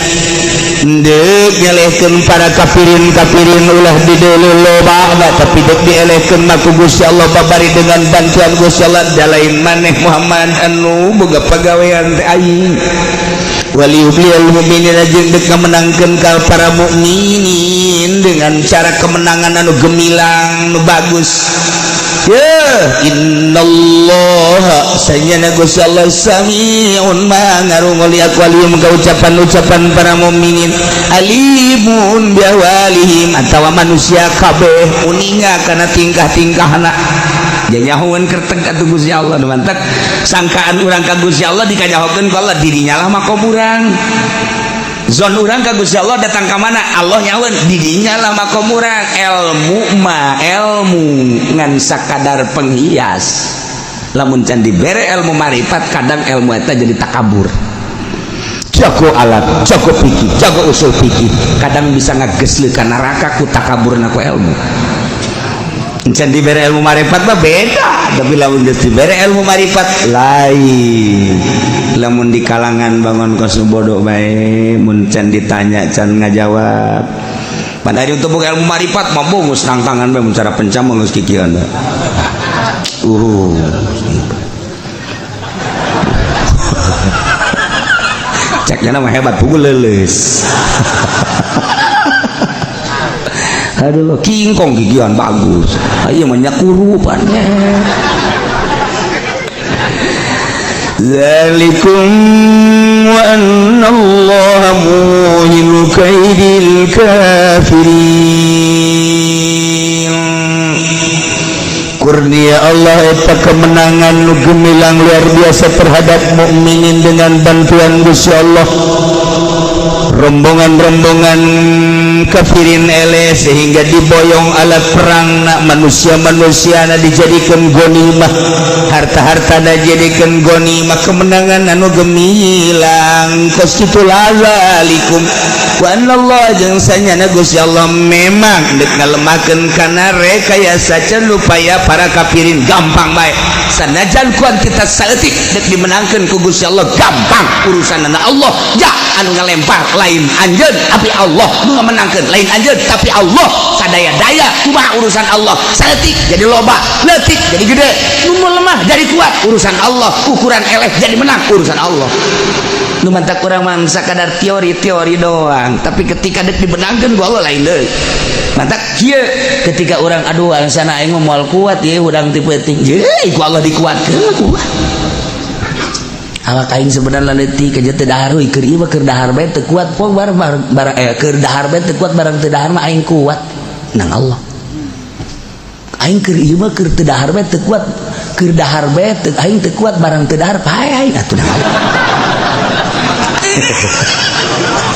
deuk nyelehkeun para kafirin-kafirin ulah dideuleu loba tapi deuk dielehkeun mah ku Gusti Allah babari dengan bantuan Gusti Allah dalain maneh Muhammad anu boga pagawean teh aing waliyubliyal mu'minina jeung deuk ngamenangkeun ka para mukminin dengan cara kemenangan anu gemilang nu bagus. Ya innallaha sanyana Gusti Allah samiun ma ngarungu li aqwalihim ka ucapan-ucapan para mukminin alimun bi ahwalihim atawa manusia kabeh uninga kana tingkah-tingkahna. Janyahoeun kerteg atuh Gusti Allah nu mantak sangkaan urang ka Gusti Allah dikanyahokeun ku Allah dirinya lah makom urang. Zon urang ka Gusti Allah datang ka mana Allah nyaweun didinya lah makom urang. Ilmu mah ilmu ngan sakadar penghias. Lamun can dibere ilmu marifat kadang ilmu eta jadi takabur. Jago alat, jago pikir, jago usul pikir, kadang bisa ngagesleuk ka neraka ku takaburna ku ilmu. Can dibere ilmu marifat mah beda, tapi lamun geus dibere ilmu marifat lain. Lamun di kalangan bangun kos bodoh bae mun can ditanya can ngajawab. Padahal untuk buka ilmu marifat mah bungus nang tangan bae mun cara pencam mah geus kikieuan bae. Ceknya mah hebat pukul leuleus. Aduh, kingkong gigian bagus. Ayo mah nyakurupan. Zalikum wa annallaha muhinu kaidil kafirin. Kurnia Allah eta kemenangan nu gemilang luar biasa terhadap mukminin dengan bantuan Gusti Allah. Rombongan-rombongan kafirin eleh sehingga diboyong alat perang nak manusia-manusia na dijadikan gonimah, harta-harta na dijadikan gonimah, kemenangan anu gemilang. Kos kitu lazalikum wa anallah jeung sanyana Gusti Allah memang deuk ngalemahkeun kana rekayasa can upaya para kafirin gampang bae. Sanajan kuantitas saeutik deuk dimenangkeun ku Gusti Allah gampang urusanana Allah. Ja anu ngalempar lain anjeun tapi Allah nu ngamenangkeun, lain anjeun tapi Allah sadaya-daya kumaha urusan Allah. Saeutik jadi loba, leutik jadi gede, nu lemah jadi kuat urusan Allah, ukuran eleh jadi menang urusan Allah. Nu mantak urang mah sakadar teori-teori doang, tapi ketika deuk dibenangkeun ku Allah lain deui. Mantak kieu ketika urang aduh angsana aing mah moal kuat ieu hudang ti peuting, ye ku Allah dikuatkeun kuat. Awak aing sebenarnya leutik aja teu dahar euy, keur ieu mah keur dahar bae teu kuat poe bar bar keur dahar bae teu kuat barang teu dahar mah aing kuat nang Allah. Aing keur ieu mah keur teu dahar bae teu kuat, keur dahar bae teu aing teu kuat barang teu dahar pae aing atuh nang Allah.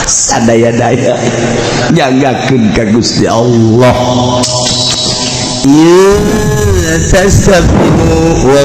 Sadaya-daya nyanggakeun ka Gusti Allah. Ya tastafiru wa